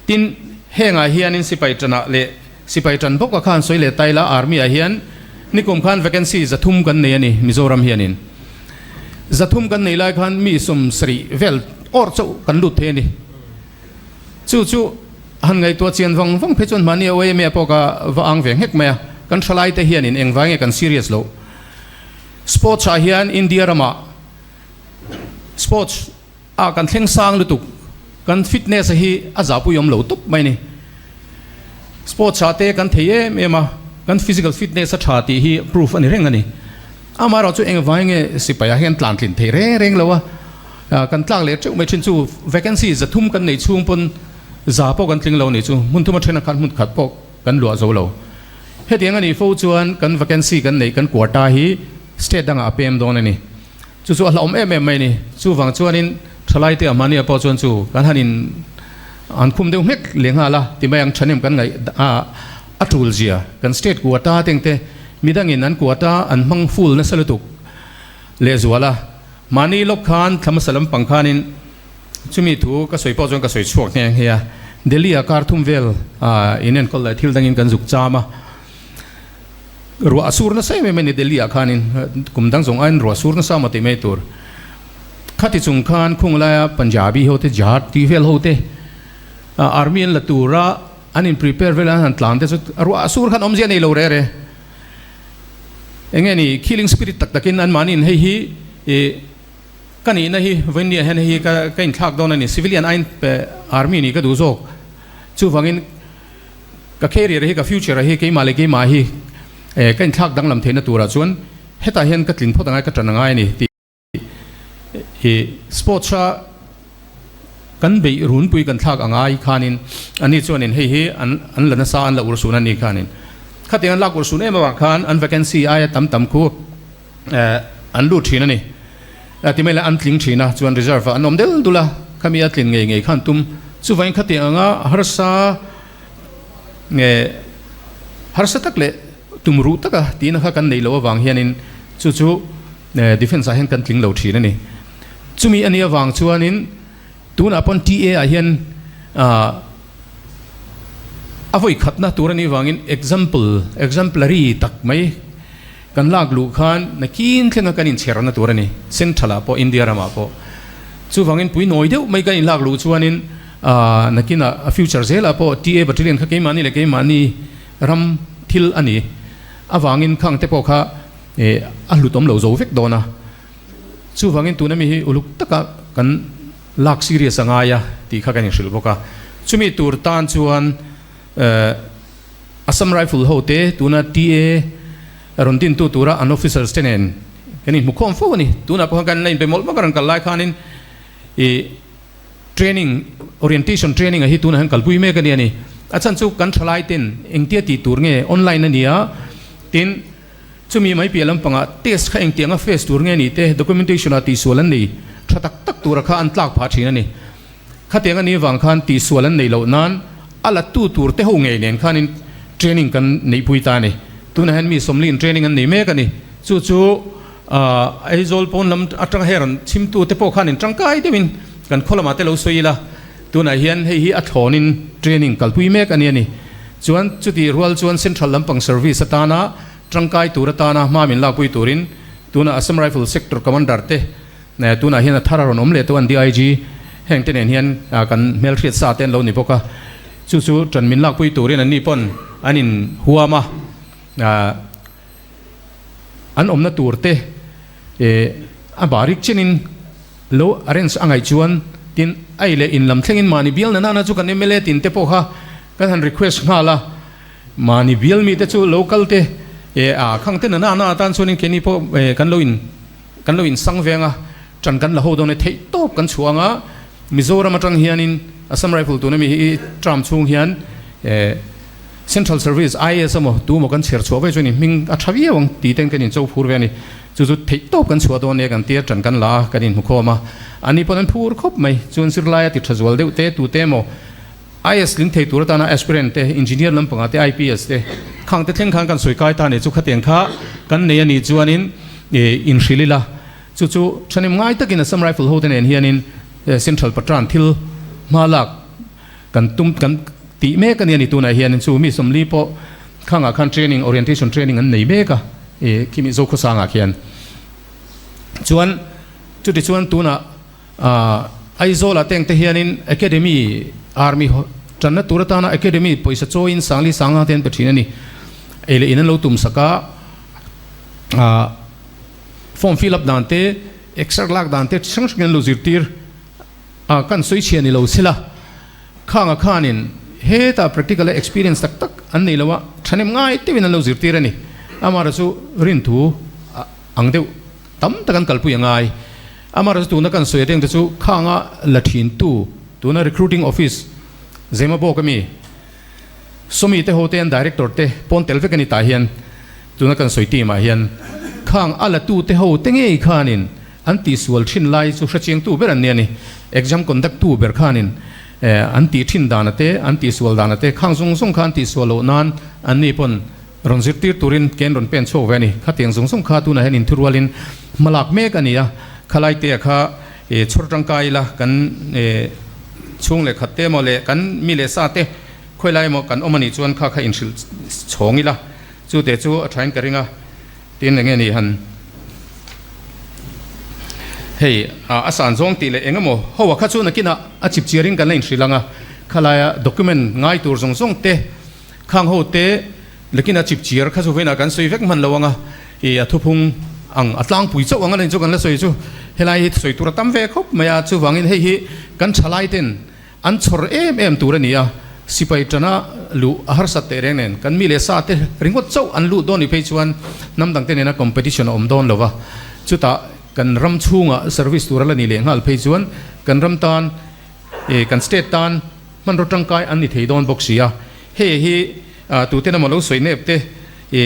tin, hengah hianin sipai tanah leh sipai tan bawka khan sawi leh ta ila, Army ah hian nikum khan vacancy 300 kan nei a ni, Mizoram hianin. 300 kan nei lai khan mi 70 vel awr chauh kan lut thei a ni. Chu chu han ngaihtuah chian vang vang phei chuan mahni OMA pawh ka va ang ve nghek mai a, kan thalaite hianin engvai nge kan serious loh. Sports ah hian India ramah sports ah kan thleng sang lutuk, kan fitness a hi a zahpui awm lo tawp mai ni. Sports ah te kan thei em em a, kan physical fitness a tha tih hi proof a ni reng a ni. Amaherawh chu engvai nge sipai ah hian tlan tlin thei reng reng lo a, kan tlak leh teuh mai thin chu vacancy 300 kan nei chhung pawn za pawh kan tling lo ni chu, hmun thuma then a khan hmun khat pawh kan luah zo lo. Hetiang a nih fo chuan kan vacancy kan neih kan quota hi state dangah a pem dawn a ni. Chu chu a hlauhawm em em mai a ni. Chuvang chuanin thalaite a hmania pawh chuan chu kan han in an khum deuh hmek leh nghal a, ti mai ang thahnem kan ngaih a a tul zia. Kan state quota tengte midangin an quota an hmang full nasa lutuk lehzual a. Mahni lawk khan thla hmasa lampang khanin Chumi thu ka sawi pawh chuan ka sawi chhuak nghe nghe a, Delhi ah kar thum vel in enkawl leh thil dangin kan zuk cham a, ruah a sur nasa em em a ni Delhi ah khanin kum dang zawng aiin ruah sur nasa maw tih mai tur. Khati chung khan khung laia Punjabi ho te Jat tih vel ho te army an la tura an in prepare vel an han tlan te chu ruah a sur khan awmzia nei lo re re. Enge ni killing spirit tak takin an mahniin hei hi ih Ka nihna hi vawinia hian hei hi ka ka inthlak dawn a ni. Civilian aiin army nih ka duh zawk. Chuvangin ka career hi ka future ah hi keimah leh keimah hi ka inthlak danglam theihna turah chuan hetah hian ka tlin phawt angai ka tan angai a ni tih hi sports a kan beih runpui kan thlak angai khanin ani chuanin hei hi an an la nasa an la urhsun a ni khanin khatiang an lak urhsun em avang khan an vacancy aia tam tam khu an lut thin a ni. Ti mai la an tling thin a, chuan reserve ah an awm del dul a, khami a tlin ngei ngei khan tum. Chuvangin khatiang anga harsa nge harsa tak leh tum ruh taka tihna kha kan neih loh avang hianin chu chu defence ah hian kan tling lo thin a ni. Chumi a nih avang chuanin tunah pawn TA ah hian a vawi khatna tur a nih avangin example exemplary tak mai Kan lak luh khan nakin thlenga kan inchherna tur a ni, Central ah pawh India ramah pawh. Chuvangin pui nawi deuh mai kan inlak luh chuanin nakinah a future zelah pawh TA Battalion kha keimahni leh keimahni ram thil a ni avangin khang te pawh kha a hlutawm lo zo vek dawn a. Chuvangin tuna mi hi uluk taka kan lak serious a ngai a tih kha kan inhrilh bawk a. Chumi tur tan chuan Assam Rifle ho te tuna TA rawn dintu tura an officers te nen kan inhmu khawm fo a ni. Tunah pawh khan kan la inbe mawlh mawlh a rawn kal lai khanin ih training orientation training a hi tunah hian kalpui mek a ni a ni. A chhan chu kan thalai ten engtia tih tur nge online a ni a, tin chumi mai piah lampangah test kha engtianga face tur nge ni te documentation ah tihsual an nei tha tak tak tura kha an tlak phah thin a ni. Khatiang a nih vang khan tihsual an neih loh nan a la tu tur te ho ngei nen khanin training kan neihpui ta a ni. Tunah hian mi sawmliin training an nei mek a ni. Chu chu Aizawl pawn lam atanga hei rawn chhimtu te pawh khanin tangkai deuhin kan khaw lamah te lo sawi ila, tunah hian hei hi a thlawnin training kalpui mek a ni a ni. Chuan chutih rual chuan Central lampang service atana tangkai tur atana hma min lakpui turin tunah Assam Rifle Sector Commander te Tunah hian a thar a rawn awm leh tawh an DIG heng te nen hian kan hmelhriat sa te an lo ni bawk a, chu chu tan min lakpui turin an ni pawn an in huam a, an awmna tur te a barik chenin lo arrange a ngaih chuan tin ai leh in lam thlengin mahni bial na nana chu kan mla tin te pawh kha kan han request nghal a, mahni bial mi te chu local te a khang te na nana atan chuanin keini pawh kan lo in Kan lo insang veng a, ṭan kan la ho dawn e, theih tawp. tawp kan chhuah anga Mizoram atang hianin Assam Rifle tuna mi hi term chhung hian Central Service IAS emaw tu emaw kan chher chhuah ve chu a ni hming a tha viau ang tih ten kan incho phur ve a ni. Chu chu theih tawp kan chhuah dawn nia kan tia tan kan la a kan inhmukhawm a. Ani pawn an phur khawp mai. Chuan zirlai a ti tha zual deuh te tu te emaw IAS tling thei tur atana aspirant te, engineer lampangah te IPS te khang te thleng khan kan sawi kai ta a ni chu khatiang kha kan nei a nih chuanin inhrilh ila. Chu chu thahnem ngai takin Assam Rifle ho te nen hianin Central Patran thil hma lak kan tum kan tih mek a ni a ni tunah hianin chu mi sawmli pawh khangah khan training orientation training an nei mek a ih khimi Zokhawsangah khian chuan chuti chuan tunah ah Aizawlah te ang te hianin academy army tanna tur atana academy pawisa chawiin sangli sanga te an pe thin a ni ei leh in an lo tum sak a ah form fill up dan te exer lak dan te hrang hrangin an lo zirtir a kan sawi chhia ni lo sela khanga khanin hetah practical a experience tak tak an nei lo a thahnem ngai deuhin an lo zirtir a ni amaherawhchu chu rinthu ang deuh tam tak an kalpui a ngai amaherawhchu tuna kan sawi ateng te chu khanga la thin tu tuna recruiting office zema bawk ami Sawmi te ho te an director te pawn tel vek a ni tah hian tuna kan sawi team ah hian khang a la tu te ho te ngei khanin an tihsual thin lai chu hrechiang tu ber an nia ni. Exam conduct tu ber khanin an tih thin dan a te an tihsual dan a te khang zawng zawng kha an tihsual loh nan an ni pawn rawn zirtir turin ken rawn pen chhuak ve a ni. Khatiang zawng zawng kha tunah hian inthurualin hmalak mek a ni a, khalai te ah kha chhawr tangkai ila kan chhung leh khat te emaw leh kan mi leh sa te khawilai emaw kan awm a nih chuan kha kha inhrilh chhawng ila chu te chu a thain ka ring a tin eng nge ni han hei a san zawng tih leh eng emaw ho a kha chu nakinah a chip chiarin kan la inhrilh ang a khalaia document ngai tur zawng zawng te khang ho te Lekin a chip chiar kha chu vawiinah kan sawi vek hman lo ang a, i a thuphung ang a tlangpui chauh ang a nih chu kan la sawi chu helai hi sawi tur a tam ve khawp mai a, chuvangin hei hi kan thalai ten an chhawr em em tur a ni a, sipai tana luh a harsat teh reng nen kan mi leh sa te ringawt chauh an luh dawn ni phei chuan hnam dang te nena competition a awm dawn lo va, chutah kan ram chhungah service tur a la ni leh nghal phei chuan kan ram tan kan state tan hmanraw tangkai an ni thei dawn bawk si a, hei hi. Tuten emaw lo sawi nep te i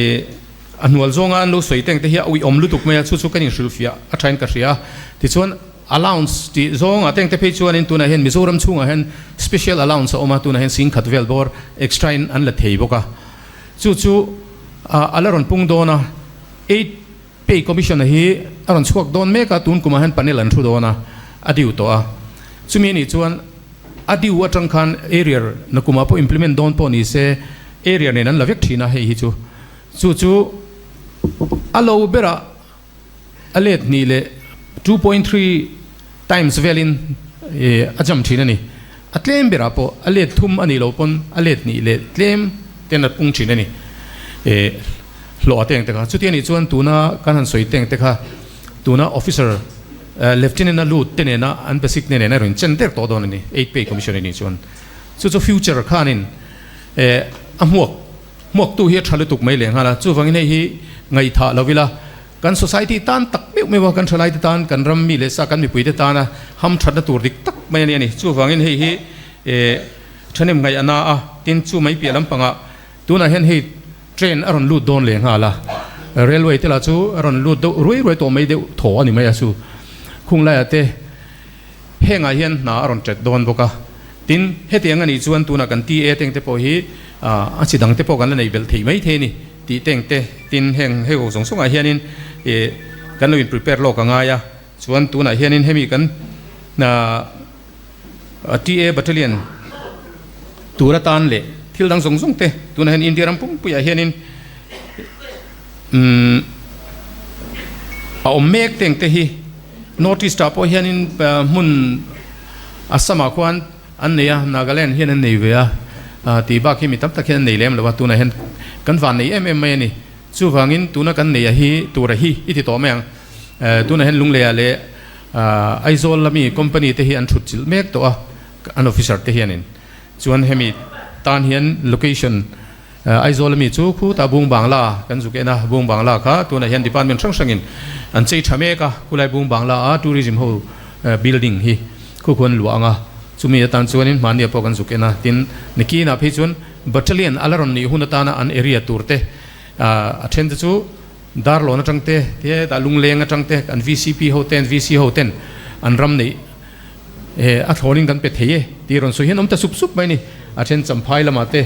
a hnual zawnga an lo sawi teng te hi a uiawm lutuk mai a, chu chu kan inhrilhfiah a thain ka hria a. Tichuan allowance tih zawngah teng te phei chuanin tunah hian Mizoram chhungah hian special allowance a awm a, tunah hian singkhat vel bawr extra in an la thei bawk a. Chu chu a la rawn pung dawn a, eight pay commission hi a rawn chhuak dawn mek a, tun kumah hian panel an thu dawn a, a due tawh a. Chumi anih chuan A due atang khan area na kumah pawh implement dawn pawh ni se area nen an la vek thin a hei hi chu. Chu chu a lo berah a let hnih leh 2.3 times velin a jam thin a ni. A tlem berah pawh a let thum a nih loh pawn a let hnih leh tlem ten a pung thin a ni. Hlawh a teng te kha. Chuti a nih chuan tuna kan han sawi teng te kha tuna officer Lieutenant a lut te nena an basic te nena rawn chen der tawh dawn a ni, Eight Pay Commission a nih chuan. Chu chu future khanin a hmuak hmuaktu hi a tha lutuk mai leh nghal a, chuvangin hei hi ngaihthah lo ila kan society tan tak meuh meuh a, kan thalaite tan, kan ram mi leh sa, kan mipuite tana hamthatna tur dik tak mai a ni a ni. Chuvangin hei hi thahnem ngaih a na a, tin chu mai piah lampangah tunah hian hei Train a rawn lut dawn leh nghal a, railway te lah chu a rawn lut deuh ruai ruai tawh mai deuh thaw a ni mai a chu. Khung laiah te hengah hian hna a rawn tet dawn bawk a, tin hetiang a nih chuan tunah kan TA teng te pawh hi a chi dang te pawh kan la nei belh thei mai thei a ni tih teng te, tin heng hei ho zawng zawngah hianin ih kan lo in prepare lawk a ngai a, chuan tunah hianin hemi kan TA Battalion tur atan leh thil dang zawng zawng te tunah hian India ram pumpuiah hianin umm a awm mek teng te hi North East ah pawh hianin hmun Assam ah khuan an nei a, Nagaland hian an nei ve a tih bak hi mi tam tak hian an nei lem lo a, tunah hian kan van nei em em mai a ni. Chuvangin tuna kan neih a hi tur a hi i ti tawh mai ang. Tunah hian Lungleiah leh Aizawl lami company te hi an thut chilh mek tawh a, an officer te hianin. Chuan hemi tan hian location Aizawl lami chu khutah Bung Bangla kan zuk en a, Bung Bangla kha tunah hian department hrang hrangin an chei tha mek a, khulai Bung Bangla a tourism ho building hi khu khu an luah ang a, chumi atan chuanin hmahnia pawh kan zuk en a, tin nikinah phei chuan battalion a la rawn nih hun atana an area tur te a then te chu Darlawn atang te, hetah Lungleng atang te an vcp ho ten VC ho ten an ram neih a thlawnin kan pe thei e tih rawn sawi hian awm ta sup sup mai a ni. A then Champhai lamah te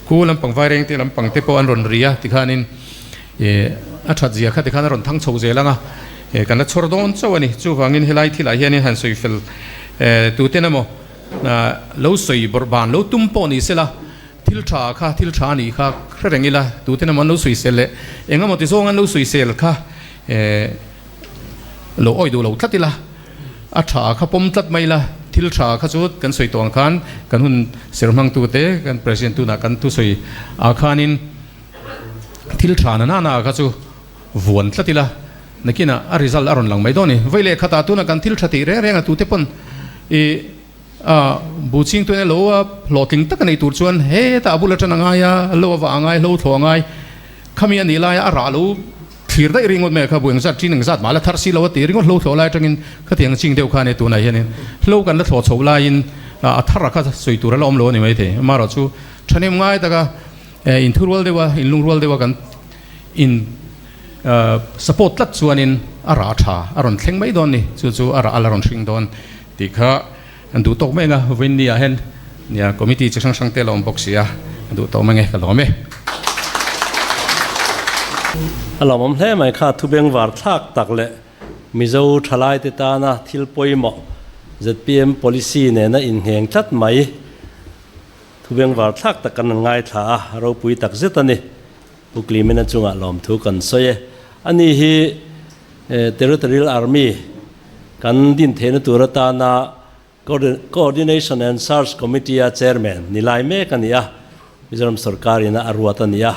khu lampang Vaireng te lampang te pawh an rawn ri a tikhanin a that zia kha tikhan a rawn thang chho zel ang a, kan la chhawr dawn chauh a ni. Chuvangin helai thilah hianin han sawi fel tuten emaw lo sawi bawrh ban lo tum pawh ni sela thil tha kha thil tha a nih kha hre reng ila tuten emaw an lo sawi sel leh eng emaw ti zawng an lo sawi sel kha lo awih duh lo tlat ila a tha kha pawm tlat mai ila thil tha kha chu kan sawi tawh ang khan kan hun ser hmangtute kan president tunah kan thusawi ah khanin Thil tha na nana kha chu vuan tlat ila, nakinah a result a rawn lang mai dawn a ni. Vei leh khatah tunah kan thil tha tih reng reng a tute pawn i a bu ching tuin a lo a hlawhtling tak a nei tur chuan hetah a bul atang a ngai a, lo a vah a ngai, hlo thlawh a ngai. Khami a nih laia a rah lo thlir daih ringawt mai a kha bu engzat chin engzat mah la thar si lo a tih ringawt hlo thlawh lai atangin khatiang ching deuh kha a ni tunah hianin hlo kan la thlawh chhoh laiin a thar a kha sawi tur a la awm lo a ni maithei. Amaherawhchu thahnem ngai taka In thurual deuha, in lungrual deuha kan in support tlat chuanin a rah tha a rawn thleng mai dawn ni, chu chu a rah a la rawn hring dawn tih kha an duh tawk mai ang a, vawiin ah hian nia committee chi hrang hrang te la awm bawk si a, a duh tawk mai ang e, ka lawm e. A lawmawm hle mai kha thubeng var thlak tak leh Mizo thalaite tana thil pawimawh zpm policy nena inngheng tlat mai. Thubengvar thlak tak kan ngaithla a, ropui tak zet a ni. Pu Clement-a chungah lawmthu kan sawi e. Ani hi Territorial Army kan din theihna tur atana Coordination and Search Committee-a Chairman ni lai mek a ni a, Mizoram sorkarin a ruat a ni a.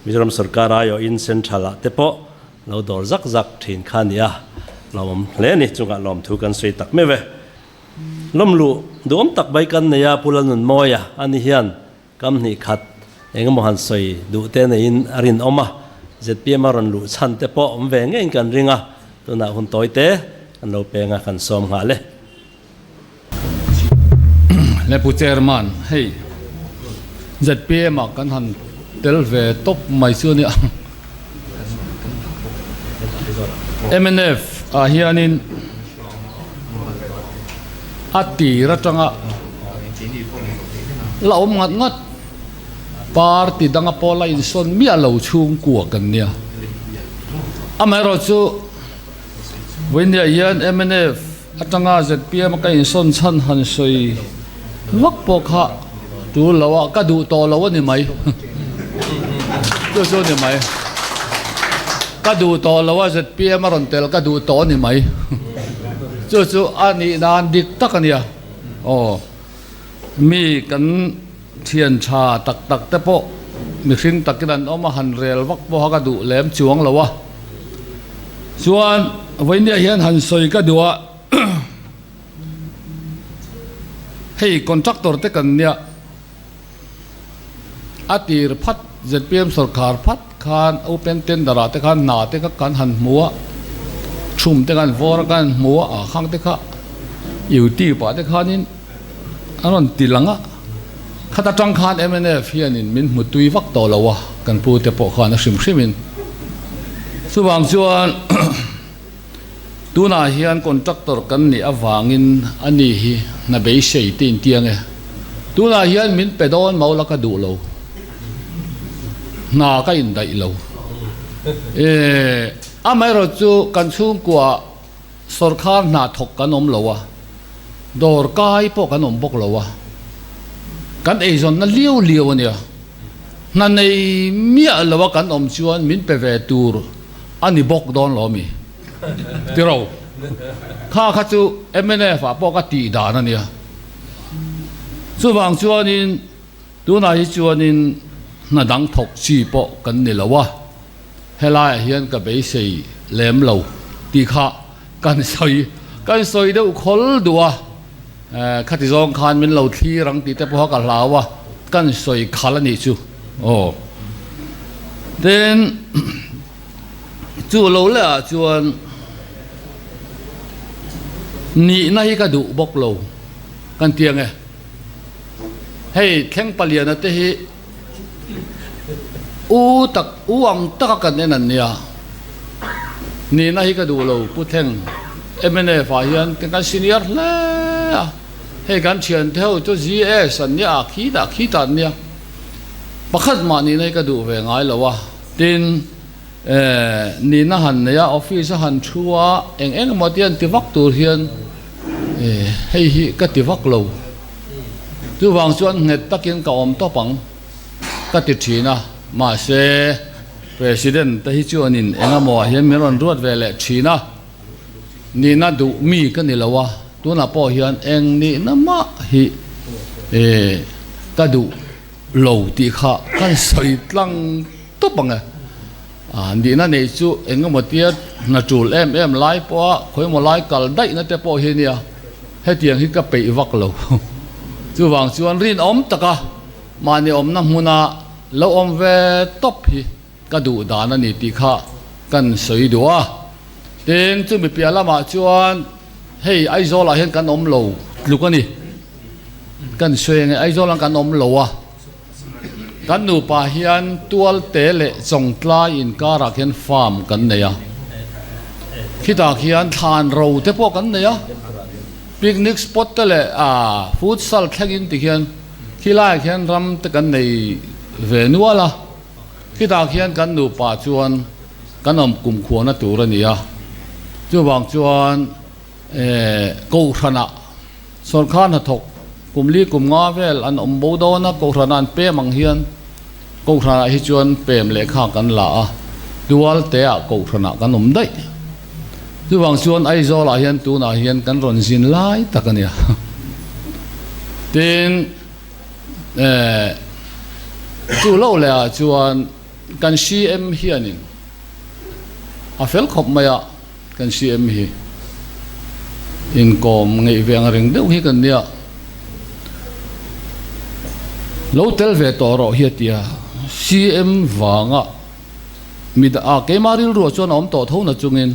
Mizoram sorkar aiawhin Central-ah te pawh lo dawr zak zak thin kha a ni a, lawmawm hle a ni. Chungah lawmthu kan sawi tak meuh e. Lawmluh duhawm tak mai kan nei a, Pu Lalnunmawia ani hian kam hnih khat eng emaw han sawi duh te neiin a rinawm a, zpm a rawn luh chhan te pawh awm ve ngeiin kan ring a, tunah hun tawi te kan lo peng a, kan sawm nghal e. Le Pu Chairman, hei zpm ah kan han tel ve tawp mai chu a nia. Mnf ah hianin a tir atanga la awm ngat ngat party danga pawh la insawn miah lo chhungkua kan nia. Amaherawhchu vawinia hian mnf atanga zpm a ka insawn chhan han sawi vak pawh kha tul lo a, ka duh tawh lo a ni mai. Chu chu a ni mai. Ka duh tawh lo a zpm a rawn tel ka duh tawh a ni mai. Chu chu a nih dan dik tak a nia. Aw mi kan thian tha tak tak te pawh mihring takin an awm a, han rel vak pawha ka duh lem chuang lo a. Chuan vawinia hian han sawi ka duh a, hei contractor te kan nia, a tir phat zpm sorkar phat khan open tender ah te khan hna te kha kan han hmu a, chhum te kan vawr a kan hmu a, ah khang te kha youtube ah te khanin an rawn ti lang a, khat atang khan mnf hianin min hmu tui vak tawh lo a, kan pu te pawh khan a hrim hrimin. Chuvang chuan tunah hian contractor kan nih avangin a ni hi hna beisei te intiang e. Tunah hian min pe dawn mau la ka duh lo, hna ka indaih lo. Amaherawhchu kan chhungkua Sawrkhar hna thawk kan awm lo a, dawr kai pawh kan awm bawk lo a, kan eizawnna liau liau a nia. Hna nei miah lo a kan awm chuan min pe ve tur a ni bawk dawn lo mi? Tiro, kha kha chu mnf ah pawh ka tih dan a nia. Chuvang chuanin tunah hi chuanin hna dang thawk chi pawh kan ni lo a. Helaiah hian ka beisei lem lo tih kha kan sawi kan sawi deuh khawl duh a, khati zawng khan min lo thlir ang tih te pawha ka hlau a, kan sawi khal a nih chu aw. Tin, chu lo lehah chuan Nihna hi ka duh bawk lo kan ti ang e. Hei thleng paliana te hi u tak u ang taka kan en an nia. Nihna hi ka duh lo Pu Thleng mnf ah hian kan senior hle a. Hei kan thiante ho chu GS an nia a khitah khitah an nia. Pakhat mah nihna hi ka duh ve ngai lo a. Tin. Nihna han nei a, office a han thu a, eng eng emaw te an ti vak tur hian hei hi ka ti vak lo. Chuvang chuan nghet takin ka awm tawp ang ka ti thin a, mahse President te hi chuanin eng emaw ah hian min rawn ruat ve leh thin a, nihna duh mi ka ni lo a, tunah pawh hian eng nihna mah hi ka duh lo tih kha kan sawi tlang tawp ang e. A nihna neih chu eng emaw tia hna tul em em lai pawha khawimaw lai kal daihna te pawh hi nia, hetiang hi ka peih vak lo. Chuvang chuan rinawm taka mahni awmna hmuna lo awm ve tawp hi ka duh dan a ni tih kha kan sawi duh a. Tin, chumi piah lamah chuan hei Aizawlah hian kan awm lo tluk a ni. Kan sawi ang e, Aizawlah kan awm lo a. Kan nupa hian Tualte leh Chawngtlai inkarah khian farm kan nei a, khitah khian thlan ro te pawh kan nei a, picnic spot te leh futsal thlengin ti khian khilaiah khian ram te kan nei ve nual a, khitah khian kan nupa chuan kan awm kumkhuana tur a ni a, chuvang chuan Kohhranah sawrkar hnathawk kum li kum nga vel an awm bo dawn a, Kohhranah an pem ang hian Kohhranah hi chuan pem lehkha kan la a, tual teah Kohhranah kan awm daih. Chuvang chuan Aizawlah hian tunah hian kan rawn zin lai tak a nia. Tin, chu loh lehah chuan kan CM hianin a fel khawp mai a. Kan CM hi inkawm ngeih ve ang reng deuh hi kan nia. Lo tel ve tawh rawh hi a ti a, CM vanga mi a keimah rilruah chuan a awm tawh tho na chungin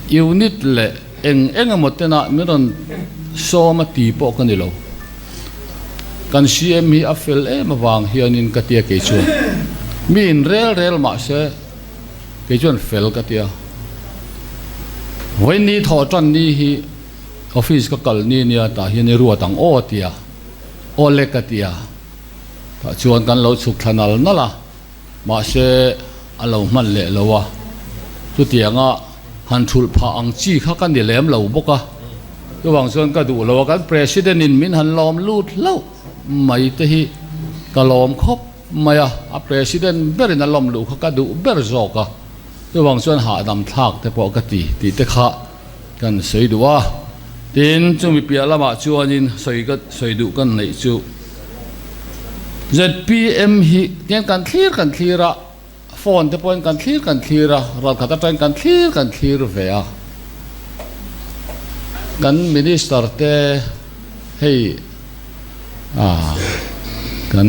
unit leh eng eng emaw tena min rawn sawm a ti pawh ka ni lo. Kan CM hi a fel em avang hianin ka tia kei chuan mi in rel rel mahse, Kei chuan fel ka ti a, vawiin ni thawh tan ni hi office ka kal ni nia tah hian i ruat ang aw a ti a, aw le ka ti a, tah chuan kan lo chhuk thla nal nal a, mahse a lo hman leh lo a, chutianga han thulh phah ang chi kha ka ni lem lo bawk a, chuvang chuan ka duh lo a, kan president in min han lawm lut hlauh mai te hi ka lawm khawp. Mai a, a President berin a lawm luh kha ka duh ber zawk a, chuvang chuan hahdam thlak te pawh ka ti tih te kha kan sawi duh a. Tin, chumi piah lamah chuanin sawi ka sawi duh kan neih chu zpm hi tiang kan thlir kan thlir a, phone te pawhin kan thlir kan thlir a, ralkhat atangin kan thlir kan thlir ve a. Kan Minister te hei A, kan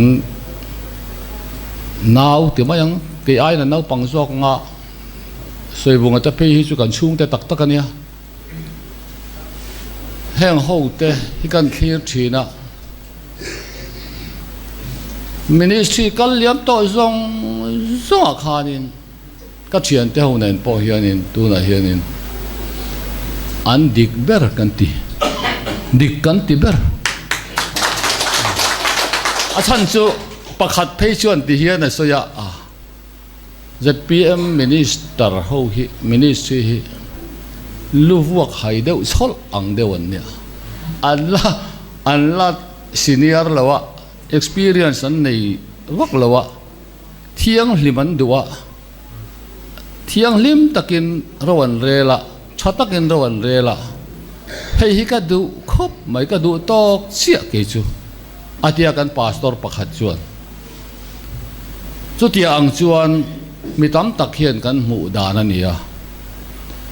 nau ti mai ang, kei aiin a naupang zawk anga Sawivunga te phei hi chu kan chhungte tak tak a nia. Heng ho te hi kan thlir thin a, Ministry kal liam tawh zawng zawngah khanin ka thiante ho nen pawh hianin tunah hianin an dik ber kan ti, dik kan ti ber. A chhan chu pakhat phei chuan ti hian a sawi a, zpm minister ho hi ministry hi lu vuak hai deuh chhawlh ang deuh an nia, an la an la senior lo a, experience an nei vak lo a. Thianghlim an duh a, thianghlim takin ro an rel a, tha takin ro an rel a, hei hi ka duh khawp mai, ka duh tawk chiah kei chu, a tia kan pastor pakhat chuan. Chutia ang chuan mi tam tak hian kan hmuh dan a ni a,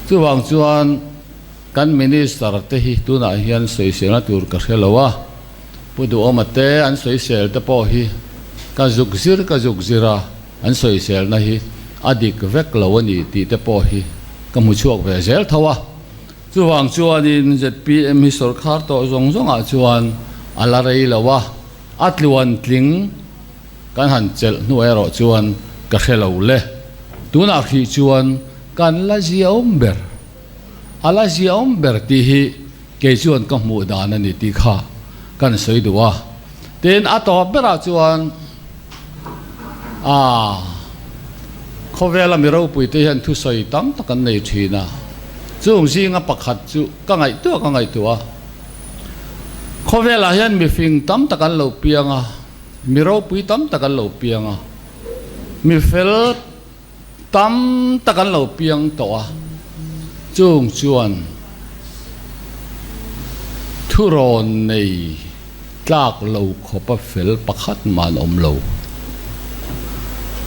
chuvang chuan kan minister te hi tunah hian sawiselna tur ka hre lo a, Pu Duhawma te an sawisel te pawh hi ka zuk zir ka zuk zir a, an sawiselna hi a dik vek lo a ni tih te pawh hi ka hmu chhuak ve zel tho a. Chuvang chuanin zpm hi sawrkhar tawh zawng zawngah chuan a la rei lo a, a tluan tling kan han chelh hnu erawh chuan ka hre lo le. Tunah hrih chuan kan la ziaawm ber, a la ziaawm ber tih hi kei chuan ka hmuh dan a ni tih kha kan sawi duh a. Tin, a tawp berah chuan a khawvela mi ropuite hian thusawi tam tak an nei thin a, chung zinga pakhat chu ka ngaihtuah ka ngaihtuah a. Khawvelah hian mifing tam tak an lo piang a, mi ropui tam tak an lo piang a, mi fel tam tak an lo piang tawh a, chung chuan thurawn nei tlak lo khawpa fel pakhat mah an awm lo.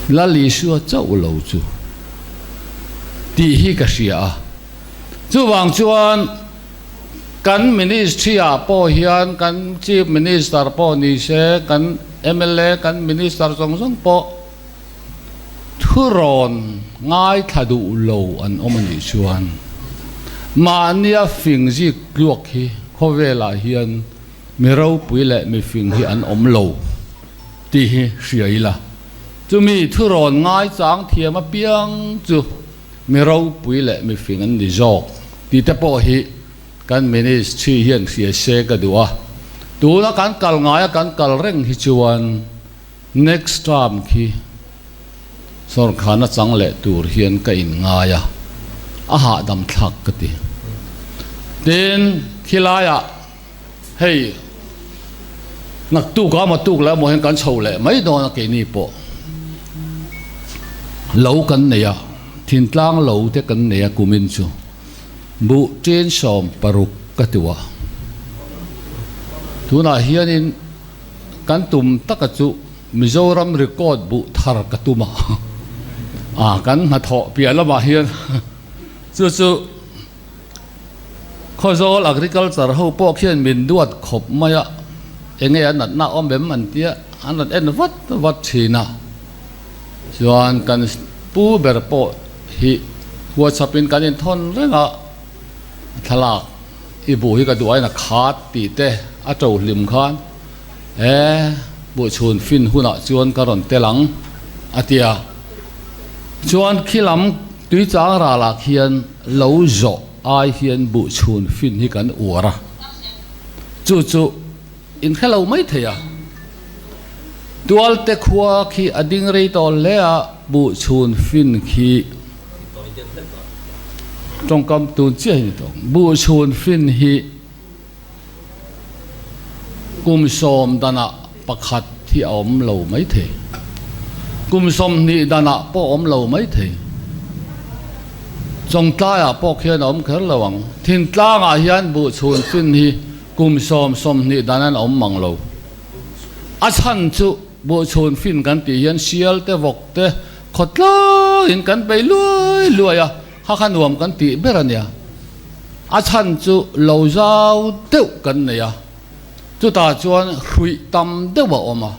Lal Isua chauh lo chu tih hi ka hria a, chuvang chuan kan ministry ah pawh hian kan Chief Minister pawh ni se, kan mla, kan Minister zawng zawng pawh Thurawn ngaithla duh lo an awm a nih chuan mahnia fing zik tluak hi khawvelah hian mi ropui leh mi fing hi an awm lo tih hi hria ila. Chumi thurawn ngaichang thiam apiang chu mi ropui leh mi fing an ni zawk tih te pawh hi kan ministry hian hria se ka duh a. Tuna kan kal ngaia kan kal reng hi chuan Next term khi sawrkhana chang leh tur hian ka in ngai a, a hahdam thlak ka ti. Tin, khilaiah hei naktuk a matuk leh emaw hian kan chho leh mai dawn a keini pawh lo kan nei a, thintlang lo te kan nei a kumin chu buh chen 16 ka ti a. Tunah hianin. Kan tum taka chu Mizoram record buh thar ka tum a, a kan hnathawh piah lamah hian chu chu Khawzawl agriculture ho pawh khian min duat khawp mai a, enge a natna awm em an tia an rawn en vat vat thin a, chuan kan pu ber pawh hi WhatsApp in kan inthawn reng a, thlalak. I buh hi ka duh aiin a khat tih te a to hlim khan e buh chhun fin hunah chuan ka rawn tel ang a ti a. Chuan khi lam tui chang ralah khian lo zawh ai hian buh chhun fin hi kan uar a, chu chu in hre lo mai thei a. Tualte khua khi a ding rei tawh hle a, buh chhun fin khi. Tawngkam tun chiah hi ni tawh. Buhchhun fin hi kum 10 danah pakhat hi a awm lo mai thei. Kum 20 danah pawh a awm lo mai thei. Chawngtlaiah pawh khian a awm kher lo ang. Thingtlangah hian buhchhun fin hi kum 10, 20 danan a awm mang lo. A chhan chu buhchhun fin kan tih hian sial te, vawk te, Khawtlaiin kan bei luai luai a, kha kha nuam kan tih ber a nia. A chhan chu lo zau deuh kan nei a, chutah chuan hruih tam deuh a awm a.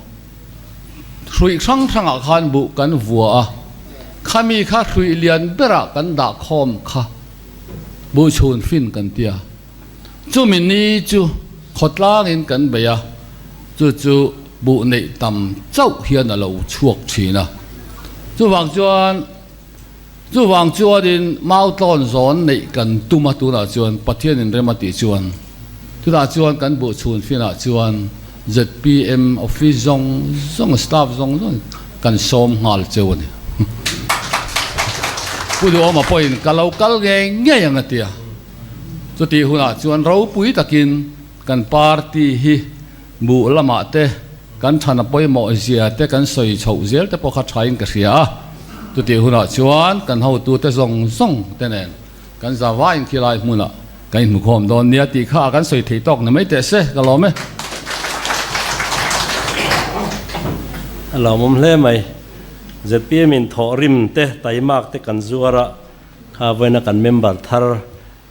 Hruih hrang hrangah khan buh kan vua a, khami kha hruih lian berah kan dah khawm kha buh chhun fin kan ti a. Chumi ni chu khawtlangin kan bei a, chu chu buh neih tam chauh hian a lo chhuak thin a. Chuvang chuan chuvang chuanin mau tlawn zawn neih kan tum a, tunah chuan Pathianin rem a tih chuan tunah chuan kan buh chhun finah chuan zpm office zawng zawng staff zawng zawng kan sawm nghal cheu a ni. Pu Duhawma pawhin ka lo kal ngei ngei ang a ti a. Chutih hunah chuan ropui takin kan party hi buh lamah te kan chhan a pawimawh zia te kan sawi chhoh zel te pawh kha thain ka hria a. Chutih hunah chuan kan hotute zawng zawng te nen kan zavaiin khilai hmunah kan inhmukhawm dawn nia tih kha kan sawi thei tawk ni mai teh se ka lawm e. A lawmawm hle mai. Zpm in thawhrim te, taimak te kan zuar a. Kha vawiina kan member thar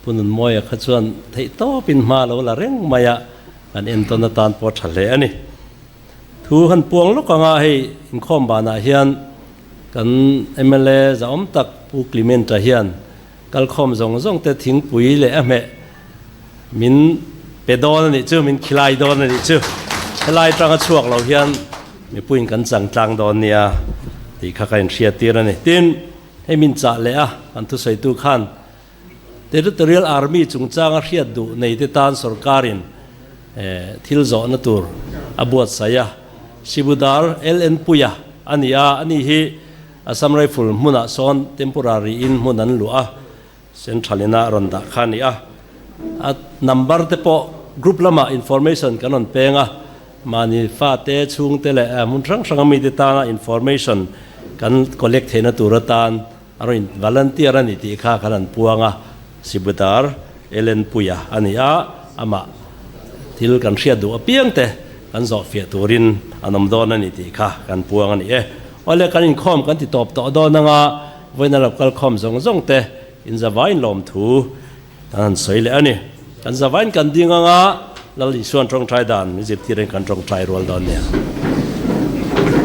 Pu Nunmawia kha chuan theihtawpin hma lo la reng mai a, kan entawn atan pawh a tha hle a ni. Thu han puang lawk anga hei inkhawm banah hian kan mla zahawm tak Pu Clement-a hian Kalkhawm zawng zawng te thingpui leh a hmeh min pe dawn a nih chu, min khilai dawn a nih chu. Helai tanga chhuak lo hian mipuiin kan chang tlang dawn nia tih kha ka inhriat tir a ni. Tin, hei min chah leh a, kan thusawitu khan Territorial Army chungchanga hriat duh neite tan sorkarin thil zawhna tur a buatsaih a. Sibudar LN Puia a ni a, ani hi Assam Rifle hmunah sawn temporary in hmun an luah a, Central ina rawn dah kha a ni a. A number te pawh group lamah information kan rawn peng a, mahni fate, chhungte leh hmun hrang hranga mite tana information kan collect theihna tur atan a rawn volunteer a ni tih kha kan han puang a, Sibudar Ellen Puia a ni a, amah thil kan hriat duh apiang te kan zawhfiah turin an awm dawn a ni tih kha kan puang a ni e. Awle kan inkhawm kan ti tawp tawh dawn anga vawiin a lo kalkhawm zawng zawng te in zavain lawmthu kan han sawi leh a ni. Kan zavain kan ding anga Lal Isuan tawngtai dan min zirtir in kan tawngtai rual dawn nia.